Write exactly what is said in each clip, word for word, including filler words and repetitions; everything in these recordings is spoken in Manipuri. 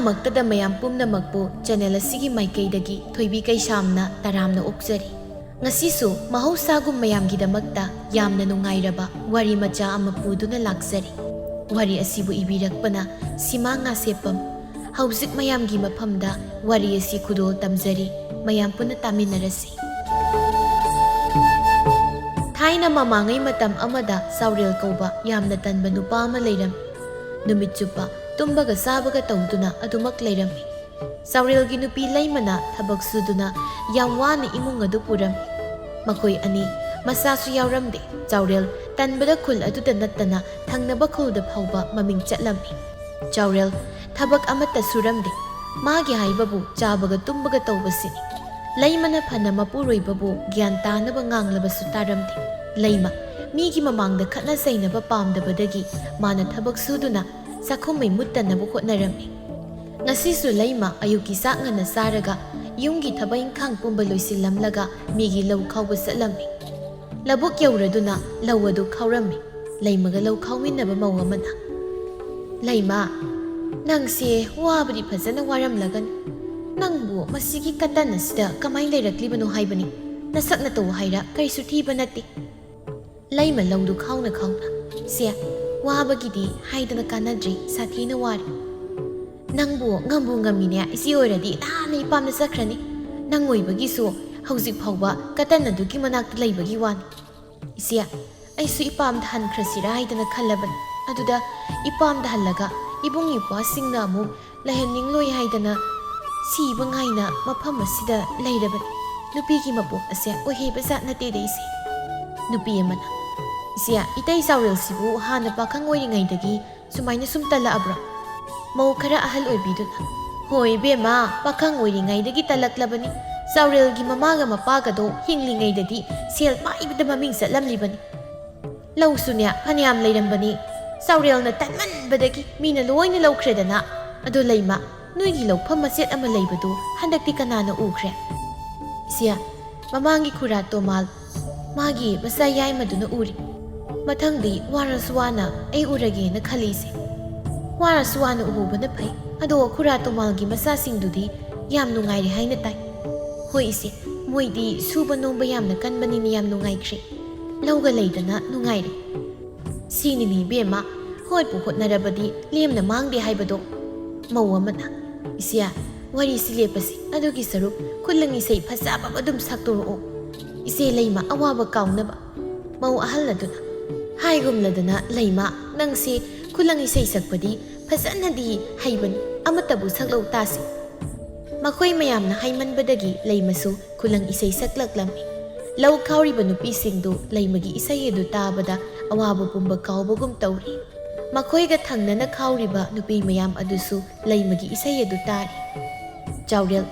ꯃꯛꯇꯗ ꯃꯌꯥꯝ ꯄꯨꯝꯅꯃꯛꯄꯨ ꯆꯦꯅꯦꯜ ꯑꯁꯤꯒꯤ ꯃꯥꯏꯀꯩꯗꯒꯤ ꯊꯣꯏꯕꯤ ꯀꯩꯁꯥꯝꯅ ꯇꯔꯥꯝꯅ ꯑꯣꯛꯆꯔꯤ꯫ ꯉꯁꯤꯁꯨ ꯃꯍꯧꯁꯥꯒꯨꯝ ꯃꯌꯥꯝꯒꯤꯗꯃꯛꯇ ꯌꯥꯝꯅ ꯅꯨꯡꯉꯥꯏꯔꯕ ꯋꯥꯔꯤ ꯃꯆꯥ ꯑꯃ ꯄꯨꯗꯨꯅ ꯂꯥꯛꯆꯔꯤ꯫ ꯋꯥꯔꯤ ꯑꯁꯤꯕꯨ ꯏꯕꯤꯔꯛꯄꯅ ꯁꯤꯃꯥ ꯉꯥꯁꯦꯞꯄꯝ꯫ ꯍꯧꯖꯤꯛ ꯃꯌꯥꯝꯒꯤ ꯃꯐꯝꯗ ꯋꯥꯔꯤ ꯑꯁꯤ ꯈꯨꯗꯣꯜ ꯇꯝꯖꯔꯤ, ꯃꯌꯥꯝ ꯄꯨꯟꯅ ꯇꯥꯃꯤꯟꯅꯔꯁꯤ꯫ ꯊꯥꯏꯅ ꯃꯃꯥꯡꯉꯩ ꯃꯇꯝ ꯑꯃꯗ ꯆꯥꯎꯔꯦꯜ ꯀꯧꯕ ꯌꯥꯝꯅ ꯇꯟꯕ ꯅꯨꯄꯥ ꯑꯃ ꯂꯩꯔꯝꯃꯤ꯫ ꯅꯨꯃꯤꯠ ꯆꯨꯞꯄ ꯇꯨꯝꯕꯒ ꯆꯥꯕꯒ ꯇꯧꯗꯨꯅ ꯑꯗꯨꯃꯛ ꯂꯩꯔꯝꯃꯤ꯫ ꯆꯥꯎꯔꯦꯜꯒꯤ ꯅꯨꯄꯤ ꯂꯩꯃꯅ ꯊꯕꯛ ꯁꯨꯗꯨꯅ ꯌꯥꯝ ꯋꯥꯅ ꯏꯃꯨꯡ ꯑꯗꯨ ꯄꯨꯔꯝꯃꯤ꯫ ꯃꯈꯣꯏ ꯑꯅꯤ ꯃꯆꯥꯁꯨ ꯌꯥꯎꯔꯝꯗꯦ꯫ ꯆꯥꯎꯔꯦꯜ ꯇꯟꯕꯗ ꯈꯨꯜ ꯑꯗꯨꯗ ꯅꯠꯇꯅ ꯊꯪꯅꯕ ꯈꯨꯜꯗ ꯐꯥꯎꯕ ꯃꯃꯤꯡ ꯆꯠꯂꯝꯃꯤ꯫ ꯆꯥꯎꯔꯦꯜ ꯊꯕꯛ ꯑꯃꯠꯇ ꯁꯨꯔꯝꯗꯦ꯫ ꯃꯥꯒꯤ ꯍꯥꯏꯕꯕꯨ ꯆꯥꯕꯒ ꯇꯨꯝꯕꯒ ꯇꯧꯕꯁꯤꯅꯤ꯫ ꯂꯩꯃꯅ ꯐꯅ ꯃꯄꯨꯔꯣꯏꯕꯕꯨ ꯒ꯭ꯌꯥꯟ ꯇꯥꯅꯕ ꯉꯥꯡꯂꯕꯁꯨ ꯇꯥꯔꯝꯗꯦ꯫ ꯂꯩꯃ ꯃꯤꯒꯤ ꯃꯃꯥꯡꯗ ꯈꯠꯅ ꯆꯩꯅꯕ ꯄꯥꯝꯗꯕꯗꯒꯤ ꯃꯥꯅ ꯊꯕꯛ ꯁꯨꯗꯨꯅ ꯆꯥꯛꯈꯨꯝ ꯃꯩ ꯃꯨꯠꯇꯅꯕ ꯍꯣꯠꯅꯔꯝꯃꯤ꯫ ꯉꯁꯤꯁꯨ ꯂꯩꯃ ꯑꯌꯨꯛꯀꯤ ꯆꯥꯛ ꯉꯟꯅ ꯆꯥꯔꯒ ꯌꯨꯝꯒꯤ ꯊꯕꯛ ꯏꯪꯈꯥꯡ ꯄꯨꯝꯕ ꯂꯣꯏꯁꯤꯜꯂꯝꯂꯒ ꯃꯤꯒꯤ ꯂꯧ ꯈꯥꯎꯕ ꯆꯠꯂꯝꯃꯤ꯫ ꯂꯧꯕꯨꯛ ꯌꯧꯔꯗꯨꯅ ꯂꯧ ꯑꯗꯨ ꯈꯥꯎꯔꯝꯃꯤ꯫ ꯂꯩꯃꯒ ꯂꯧ ꯈꯥꯎꯃꯤꯟꯅꯕ ꯃꯧ ꯑꯃꯅ, "ꯂꯩꯃ, ꯅꯪꯁꯦ ꯋꯥꯕꯗꯤ ꯐꯖꯅ ꯋꯥꯔꯝꯂꯒꯅꯤ꯫ ꯅꯪꯕꯨ ꯃꯁꯤꯒꯤ ꯀꯇꯟ ꯑꯁꯤꯗ ꯀꯃꯥꯏꯅ ꯂꯩꯔꯛꯂꯤꯕꯅꯣ ꯍꯥꯏꯕꯅꯤ꯫ ꯅꯁꯛ ꯅꯇꯧ ꯍꯥꯏꯔ ꯀꯔꯤꯁꯨ ꯊꯤꯕ ꯅꯠꯇꯦ꯫" ꯂꯩꯃ ꯂꯧꯗꯨ ꯈꯥꯎꯅ ꯈꯥꯎꯅ, "ꯁꯦ, ꯋꯥꯕꯒꯤꯗꯤ ꯍꯥꯏꯗꯅ ꯀꯥꯟꯅꯗ꯭ꯔꯤ, ꯁꯥꯊꯤꯅ ꯋꯥꯔꯦ꯫ ꯅꯪꯕꯨ ꯉꯝꯕꯨ ꯉꯝꯃꯤꯅꯦ, ꯏꯆꯦ ꯑꯣꯏꯔꯗꯤ ꯅꯍꯥꯟꯅ ꯏꯄꯥꯝꯗ ꯆꯠꯈ꯭ꯔꯅꯤ꯫ ꯅꯪ ꯑꯣꯏꯕꯒꯤꯁꯨ ꯍꯧꯖꯤꯛ ꯐꯥꯎꯕ ꯀꯇꯟ ꯑꯗꯨꯒꯤ ꯃꯅꯥꯛꯇ ꯂꯩꯕꯒꯤ ꯋꯥꯅꯤ꯫ ꯏꯆꯦ, ꯑꯩꯁꯨ ꯏꯄꯥꯝꯗ ꯍꯟꯈ꯭ꯔꯁꯤꯔꯥ ꯍꯥꯏꯗꯅ ꯈꯜꯂꯕꯅꯤ꯫ ꯑꯗꯨꯗ ꯏꯄꯥꯝꯗ ꯍꯜꯂꯒ ꯏꯕꯨꯡ ꯏꯄ꯭ꯋꯥꯁꯤꯡꯅ ꯑꯃꯨꯛ ꯂꯩꯍꯟꯅꯤꯡꯂꯣꯏ ꯍꯥꯏꯗꯅ ꯁꯤꯕ ꯉꯥꯏꯅ ꯃꯐꯝ ꯑꯁꯤꯗ ꯂꯩꯔꯕꯅꯤ꯫ ꯅꯨꯄꯤꯒꯤ ꯃꯄꯣꯛ ꯑꯁꯦ ꯑꯣꯏꯍꯩꯕ ꯖꯥꯠ ꯅꯠꯇꯦꯗ ꯏꯆꯦ꯫" ꯅꯨꯄꯤ ꯑꯃꯅ, "ꯏꯆꯦ, ꯏꯇꯩ ꯆꯥꯎꯔꯦꯜꯁꯤꯕꯨ ꯍꯥꯟꯅ ꯄꯥꯈꯪ ꯑꯣꯏꯔꯤꯉꯩꯗꯒꯤ ꯁꯨꯃꯥꯏꯅ ꯁꯨꯝ ꯇꯜꯂꯛꯑꯕ꯭ꯔꯣ?" ꯃꯧ ꯈꯔ ꯑꯍꯜ ꯑꯣꯏꯕꯤꯗꯨꯅ, "ꯍꯣꯏ ꯏꯕꯦꯝꯃ, ꯄꯥꯈꯪ ꯑꯣꯏꯔꯤꯉꯩꯗꯒꯤ ꯇꯜꯂꯛꯂꯕꯅꯤ꯫ ꯆꯥꯎꯔꯦꯜꯒꯤ ꯃꯃꯥꯒ ꯃꯄꯥꯒꯗꯣ ꯍꯤꯡꯂꯤꯉꯩꯗꯗꯤ ꯁꯦꯜ ꯄꯥꯏꯕꯗ ꯃꯃꯤꯡ ꯆꯠꯂꯝꯂꯤꯕꯅꯤ꯫ ꯂꯧꯁꯨꯅꯦ ꯐꯅꯌꯥꯝ ꯂꯩꯔꯝꯕꯅꯤ꯫ ꯆꯥꯎꯔꯦꯜꯅ ꯇꯟꯃꯟꯕꯗꯒꯤ ꯃꯤꯅ ꯂꯣꯏꯅ ꯂꯧꯈ꯭ꯔꯦꯗꯅ꯫ ꯑꯗꯣ ꯂꯩꯃ, ꯅꯣꯏꯒꯤ ꯂꯧꯐꯝ ꯃꯆꯦꯠ ꯑꯃ ꯂꯩꯕꯗꯨ ꯍꯟꯗꯛꯇꯤ ꯀꯅꯥꯅ ꯎꯈ꯭ꯔꯦ?" "ꯏꯆꯦ, ꯃꯃꯥꯡꯒꯤ ꯈꯨꯔꯥ ꯇꯣꯃꯥꯜ, ꯃꯥꯒꯤ ꯃꯆꯥ ꯌꯥꯏꯃꯗꯨꯅ ꯎꯔꯤ꯫ ꯃꯊꯪꯗꯤ ꯋꯥꯔꯁꯨ ꯋꯥꯅ ꯑꯩ ꯎꯔꯒꯦꯅ ꯈꯜꯂꯤ ꯏꯆꯦ꯫ ꯋꯥꯔꯁꯨ ꯋꯥꯅ ꯎꯍꯧꯕꯅ ꯐꯩ꯫ ꯑꯗꯣ ꯈꯨꯔꯥ ꯇꯣꯃꯥꯜꯒꯤ ꯃꯆꯥꯁꯤꯡꯗꯨꯗꯤ ꯌꯥꯝ ꯅꯨꯡꯉꯥꯏꯔꯦ ꯍꯥꯏꯅ ꯇꯥꯏ꯫ ꯍꯣꯏ ꯏꯆꯦ, ꯃꯣꯏꯗꯤ ꯁꯨꯕ ꯅꯣꯝꯕ ꯌꯥꯝꯅ ꯀꯟꯕꯅꯤꯅ ꯌꯥꯝ ꯅꯨꯡꯉꯥꯏꯈ꯭ꯔꯦ꯫ ꯂꯧꯒ ꯂꯩꯗꯅ ꯅꯨꯡꯉꯥꯏꯔꯦ꯫ ꯁꯤꯅꯤꯅꯦ ꯏꯕꯦꯝꯃ, ꯍꯣꯠꯄꯨ ꯍꯣꯠꯅꯔꯕꯗꯤ ꯂꯦꯝꯅ ꯃꯥꯡꯗꯦ ꯍꯥꯏꯕꯗꯣ꯫ ꯃꯧ ꯑꯃꯅ, "ꯏꯆꯦ, ꯋꯥꯔꯤꯁꯤ ꯂꯦꯞꯄꯁꯤ, ꯑꯗꯨꯒꯤ ꯁꯔꯨꯛ ꯈꯨꯂꯪ ꯏꯁꯩ ꯐꯖꯕ ꯑꯃ ꯑꯗꯨꯝ ꯁꯛꯇꯣꯔꯛꯑꯣ, ꯏꯆꯦ ꯂꯩꯃ ꯑꯋꯥꯕ ꯀꯥꯎꯅꯕ"꯫ ꯃꯧ ꯑꯍꯜ ꯑꯗꯨꯅ, "ꯍꯥꯏꯒꯨꯝꯂꯗꯅ ꯂꯩꯃ, ꯅꯪꯁꯦ ꯈꯨꯂꯪ ꯏꯁꯩ ꯁꯛꯄꯗꯤ ꯐꯖꯅꯗꯤ ꯍꯩꯕꯅꯤ, ꯑꯃꯠꯇꯕꯨ ꯁꯛꯂꯧ ꯇꯥꯁꯤ"꯫ ꯃꯈꯣꯏ ꯃꯌꯥꯝꯅ ꯍꯥꯏꯃꯟꯕꯗꯒꯤ ꯂꯩꯃꯁꯨ ꯈꯨꯂꯪ ꯏꯁꯩ ꯁꯛꯂꯛꯂꯝꯃꯤ꯫ ꯂꯧ ꯈꯥꯎꯔꯤꯕ ꯅꯨꯄꯤꯁꯤꯡꯗꯨ ꯂꯩꯃꯒꯤ ꯏꯁꯩ ꯑꯗꯨ ꯇꯥꯕꯗ ꯑꯋꯥꯕ ꯄꯨꯝꯕ ꯀꯥꯎꯕꯒꯨꯝ ꯇꯧꯔꯤ꯫ ꯃꯈꯣꯏꯒ ꯊꯪꯅꯅ ꯈꯥꯎꯔꯤꯕ ꯅꯨꯄꯤ ꯃꯌꯥꯝ ꯑꯗꯨꯁꯨ ꯂꯩꯃꯒꯤ ꯏꯁꯩ ꯑꯗꯨ ꯇꯥꯔꯤ꯫ ꯆꯥꯎꯔꯦꯜ,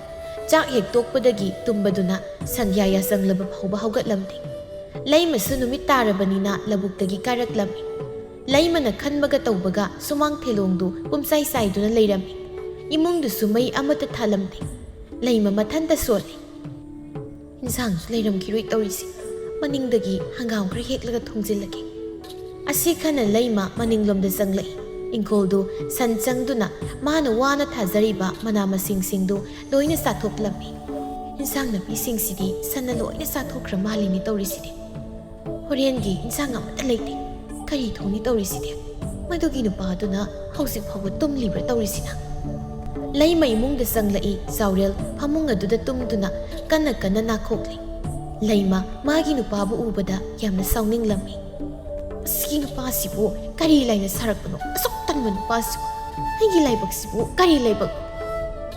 ꯆꯥꯛ ꯍꯦꯛ ꯇꯣꯛꯄꯗꯒꯤ ꯇꯨꯝꯕꯗꯨꯅ ꯁꯟꯙ꯭ꯌꯥ ꯌꯥꯆꯪꯂꯕ ꯐꯥꯎꯕ ꯍꯧꯒꯠꯂꯝꯗꯦ꯫ ꯂꯩꯃꯁꯨ ꯅꯨꯃꯤꯠ ꯇꯥꯔꯕꯅꯤꯅ ꯂꯧꯕꯨꯛꯇꯒꯤ ꯀꯥꯔꯛꯂꯝꯃꯤ꯫ ꯂꯩꯃꯅ ꯈꯟꯕꯒ ꯇꯧꯕꯒ ꯁꯨꯃꯥꯡ ꯊꯦꯂꯣꯡꯗꯨ ꯄꯨꯝꯆꯥꯏ ꯆꯥꯏꯗꯨꯅ ꯂꯩꯔꯝꯃꯤ꯫ ꯏꯃꯨꯡꯗꯨꯁꯨ ꯃꯩ ꯑꯃꯠꯇ ꯊꯥꯂꯝꯗꯦ꯫ ꯂꯩꯃ ꯃꯊꯟꯇ ꯁꯣꯜꯂꯤ꯫ "ꯏꯟꯁꯥꯡꯁꯨ ꯂꯩꯔꯝꯈꯤꯔꯣꯏ ꯇꯧꯔꯤꯁꯤ꯫ ꯃꯅꯤꯡꯗꯒꯤ ꯍꯪꯒꯥꯝ ꯈꯔ ꯍꯦꯛꯂꯒ ꯊꯣꯡꯖꯤꯜꯂꯒꯦ"꯫ ꯑꯁꯤ ꯈꯟꯅ ꯂꯩꯃ ꯃꯅꯤꯡꯂꯣꯝꯗ ꯆꯪꯂꯛꯏ꯫ ꯏꯪꯈꯣꯜꯗꯨ ꯁꯟ ꯆꯪꯗꯨꯅ ꯃꯥꯅ ꯋꯥꯅ ꯊꯥꯖꯔꯤꯕ ꯃꯅꯥ ꯃꯁꯤꯡꯁꯤꯡꯗꯨ ꯂꯣꯏꯅ ꯆꯥꯊꯣꯛꯂꯝꯃꯤ꯫ "ꯏꯟꯁꯥꯡ ꯅꯥꯄꯤꯁꯤꯡꯁꯤꯗꯤ ꯁꯟꯅ ꯂꯣꯏꯅ ꯆꯥꯊꯣꯛꯈ꯭ꯔ ꯃꯥꯜꯂꯤꯅꯦ ꯇꯧꯔꯤꯁꯤꯗꯤ꯫ ꯍꯣꯔꯦꯟꯒꯤ ꯏꯟꯁꯥꯡ ꯑꯃꯠꯇ ꯂꯩꯇꯦ꯫ ꯀꯔꯤ ꯊꯣꯡꯅꯤ ꯇꯧꯔꯤꯁꯤꯗꯤ? ꯃꯗꯨꯒꯤ ꯅꯨꯄꯥꯗꯨꯅ ꯍꯧꯖꯤꯛ ꯐꯥꯎꯕ ꯇꯨꯝꯂꯤꯕ꯭ꯔꯥ ꯇꯧꯔꯤꯁꯤꯅ?" ꯂꯩꯃ ꯏꯃꯨꯡꯗ ꯆꯪꯂꯛꯏ꯫ ꯆꯥꯎꯔꯦꯜ ꯐꯃꯨꯡ ꯑꯗꯨꯗ ꯇꯨꯝꯗꯨꯅ ꯀꯟꯅ ꯀꯟꯅ ꯅꯥꯈꯣꯛꯂꯤ꯫ ꯂꯩꯃ ꯃꯥꯒꯤ ꯅꯨꯄꯥꯕꯨ ꯎꯕꯗ ꯌꯥꯝꯅ ꯁꯥꯎꯅꯤꯡꯂꯝꯃꯤ꯫ "ꯑꯁꯤꯒꯤ ꯅꯨꯄꯥꯁꯤꯕꯨ ꯀꯔꯤ ꯂꯥꯏꯅ ꯁꯥꯔꯛꯄꯅꯣ? ꯑꯁꯨꯛ ꯇꯟꯕ ꯅꯨꯄꯥꯁꯤꯕꯨ! ꯑꯩꯒꯤ ꯂꯥꯏꯕꯛꯁꯤꯕꯨ ꯀꯔꯤ ꯂꯥꯏꯕꯛ?"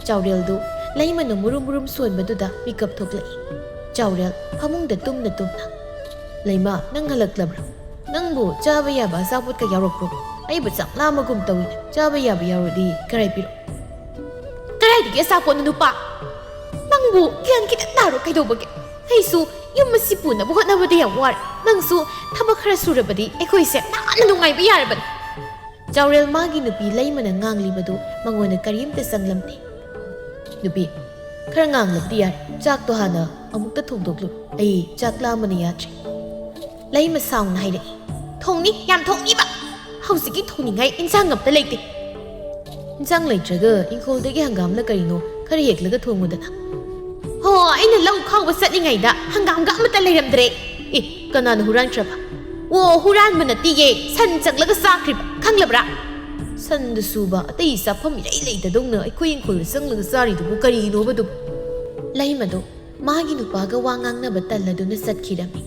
ꯆꯥꯎꯔꯦꯜꯗꯨ ꯂꯩꯃꯅ ꯃꯨꯔꯨꯝ ꯃꯨꯔꯨꯝ ꯁꯣꯟꯕꯗꯨꯗ ꯃꯤꯀꯞ ꯊꯣꯛꯂꯛꯏ꯫ ꯆꯥꯎꯔꯦꯜ ꯐꯃꯨꯡꯗ ꯇꯨꯝꯅ ꯇꯨꯝꯅ, "ꯂꯩꯃ, ꯅꯪ ꯍꯜꯂꯛꯂꯕ꯭ꯔꯥ? ꯅꯪꯕꯨ ꯆꯥꯕ ꯌꯥꯕ ꯑꯆꯥꯄꯣꯠꯀ ꯌꯥꯎꯔꯛꯄ꯭ꯔꯣ? ꯑꯩꯕꯨ ꯆꯥꯛ ꯂꯥꯝꯃꯒꯨꯝ ꯇꯧꯏꯅꯦ꯫ ꯆꯥꯕ ꯌꯥꯕ ꯌꯥꯎꯔꯗꯤ ꯈꯔ ꯍꯥꯏꯕꯤꯔꯛꯑꯣ"꯫ "ꯀꯗꯥꯏꯗꯒꯤ ꯑꯆꯥꯄꯣꯠꯅꯣ ꯅꯨꯄꯥ? ꯅꯪꯕꯨ ꯒ꯭ꯌꯥꯟ ꯈꯤꯇꯪ ꯇꯥꯔꯣ ꯀꯩꯗꯧꯕꯒꯦ? ꯑꯩꯁꯨ ꯌꯨꯝ ꯑꯁꯤ ꯄꯨꯅꯕ ꯍꯣꯠꯅꯕꯗ ꯌꯥꯝ ꯋꯥꯔꯦ꯫ ꯅꯪꯁꯨ ꯊꯕꯛ ꯈꯔ ꯁꯨꯔꯕꯗꯤ ꯑꯩꯈꯣꯏꯁꯦ ꯅꯥꯟꯅ ꯅꯨꯡꯉꯥꯏꯕ ꯌꯥꯔꯕꯅꯤ"꯫ ꯆꯥꯎꯔꯦꯜ ꯃꯥꯒꯤ ꯅꯨꯄꯤ ꯂꯩꯃꯅ ꯉꯥꯡꯂꯤꯕꯗꯨ ꯃꯉꯣꯟꯗ ꯀꯔꯤꯝꯇ ꯆꯪꯂꯝꯗꯦ꯫ "ꯅꯨꯄꯤ, ꯈꯔ ꯉꯥꯡꯂꯕꯗꯤ ꯌꯥꯔꯦ꯫ ꯆꯥꯛꯇꯣ ꯍꯥꯟꯅ ꯑꯃꯨꯛꯇ ꯊꯣꯡꯗꯣꯛꯂꯨ꯫ ꯑꯩ ꯆꯥꯛ ꯂꯥꯝꯕꯅ ꯌꯥꯗ꯭ꯔꯦ"꯫ ꯂꯩꯃ ꯁꯥꯎꯅ ꯍꯥꯏꯔꯛꯏ꯫ "ꯊꯣꯡꯅꯤ, ꯌꯥꯝ ꯊꯣꯡꯅꯤꯕ! ꯍꯧꯖꯤꯛꯀꯤ ꯊꯣꯡꯅꯤꯡꯉꯥꯏ ꯏꯟꯁꯥꯡ ꯑꯝꯇ ꯂꯩꯇꯦ"꯫ ꯏꯟꯁꯥꯡ ꯂꯩꯇ꯭ꯔꯒ ꯏꯪꯈꯣꯜꯗꯒꯤ ꯍꯪꯒꯥꯝꯂ ꯀꯔꯤꯅꯣ ꯈꯔ ꯍꯦꯛꯂꯒ ꯊꯣꯡꯉꯨꯗꯅ꯫ ꯍꯣ, ꯑꯩꯅ ꯂꯧ ꯈꯥꯎꯕ ꯆꯠꯂꯤꯉꯩꯗ ꯍꯪꯒꯥꯝꯒ ꯑꯃꯠꯇ ꯂꯩꯔꯝꯗ꯭ꯔꯦ꯫ ꯑꯦ, ꯀꯅꯥꯅ ꯍꯨꯔꯥꯟꯈ꯭ꯔꯕ? ꯑꯣ, ꯍꯨꯔꯥꯟꯕ ꯅꯠꯇꯤꯌꯦ, ꯁꯟ ꯆꯪꯂꯒ ꯆꯥꯈ꯭ꯔꯤꯕ, ꯈꯪꯂꯕ꯭ꯔꯥ? ꯁꯟꯗ ꯁꯨꯕ ꯑꯇꯩ ꯆꯥꯐꯝ ꯏꯔꯩ ꯂꯩꯇꯗꯧꯅ ꯑꯩꯈꯣꯏ ꯏꯪꯈꯣꯜꯗ ꯆꯪꯂꯒ ꯆꯥꯔꯤꯗꯨꯕꯨ ꯀꯔꯤꯅꯣꯕ ꯑꯗꯨꯕꯨ? ꯂꯩꯃꯗꯣ ꯃꯥꯒꯤ ꯅꯨꯄꯥꯒ ꯋꯥ ꯉꯥꯡꯅꯕ ꯇꯜꯂꯗꯨꯅ ꯆꯠꯈꯤꯔꯝꯃꯤ꯫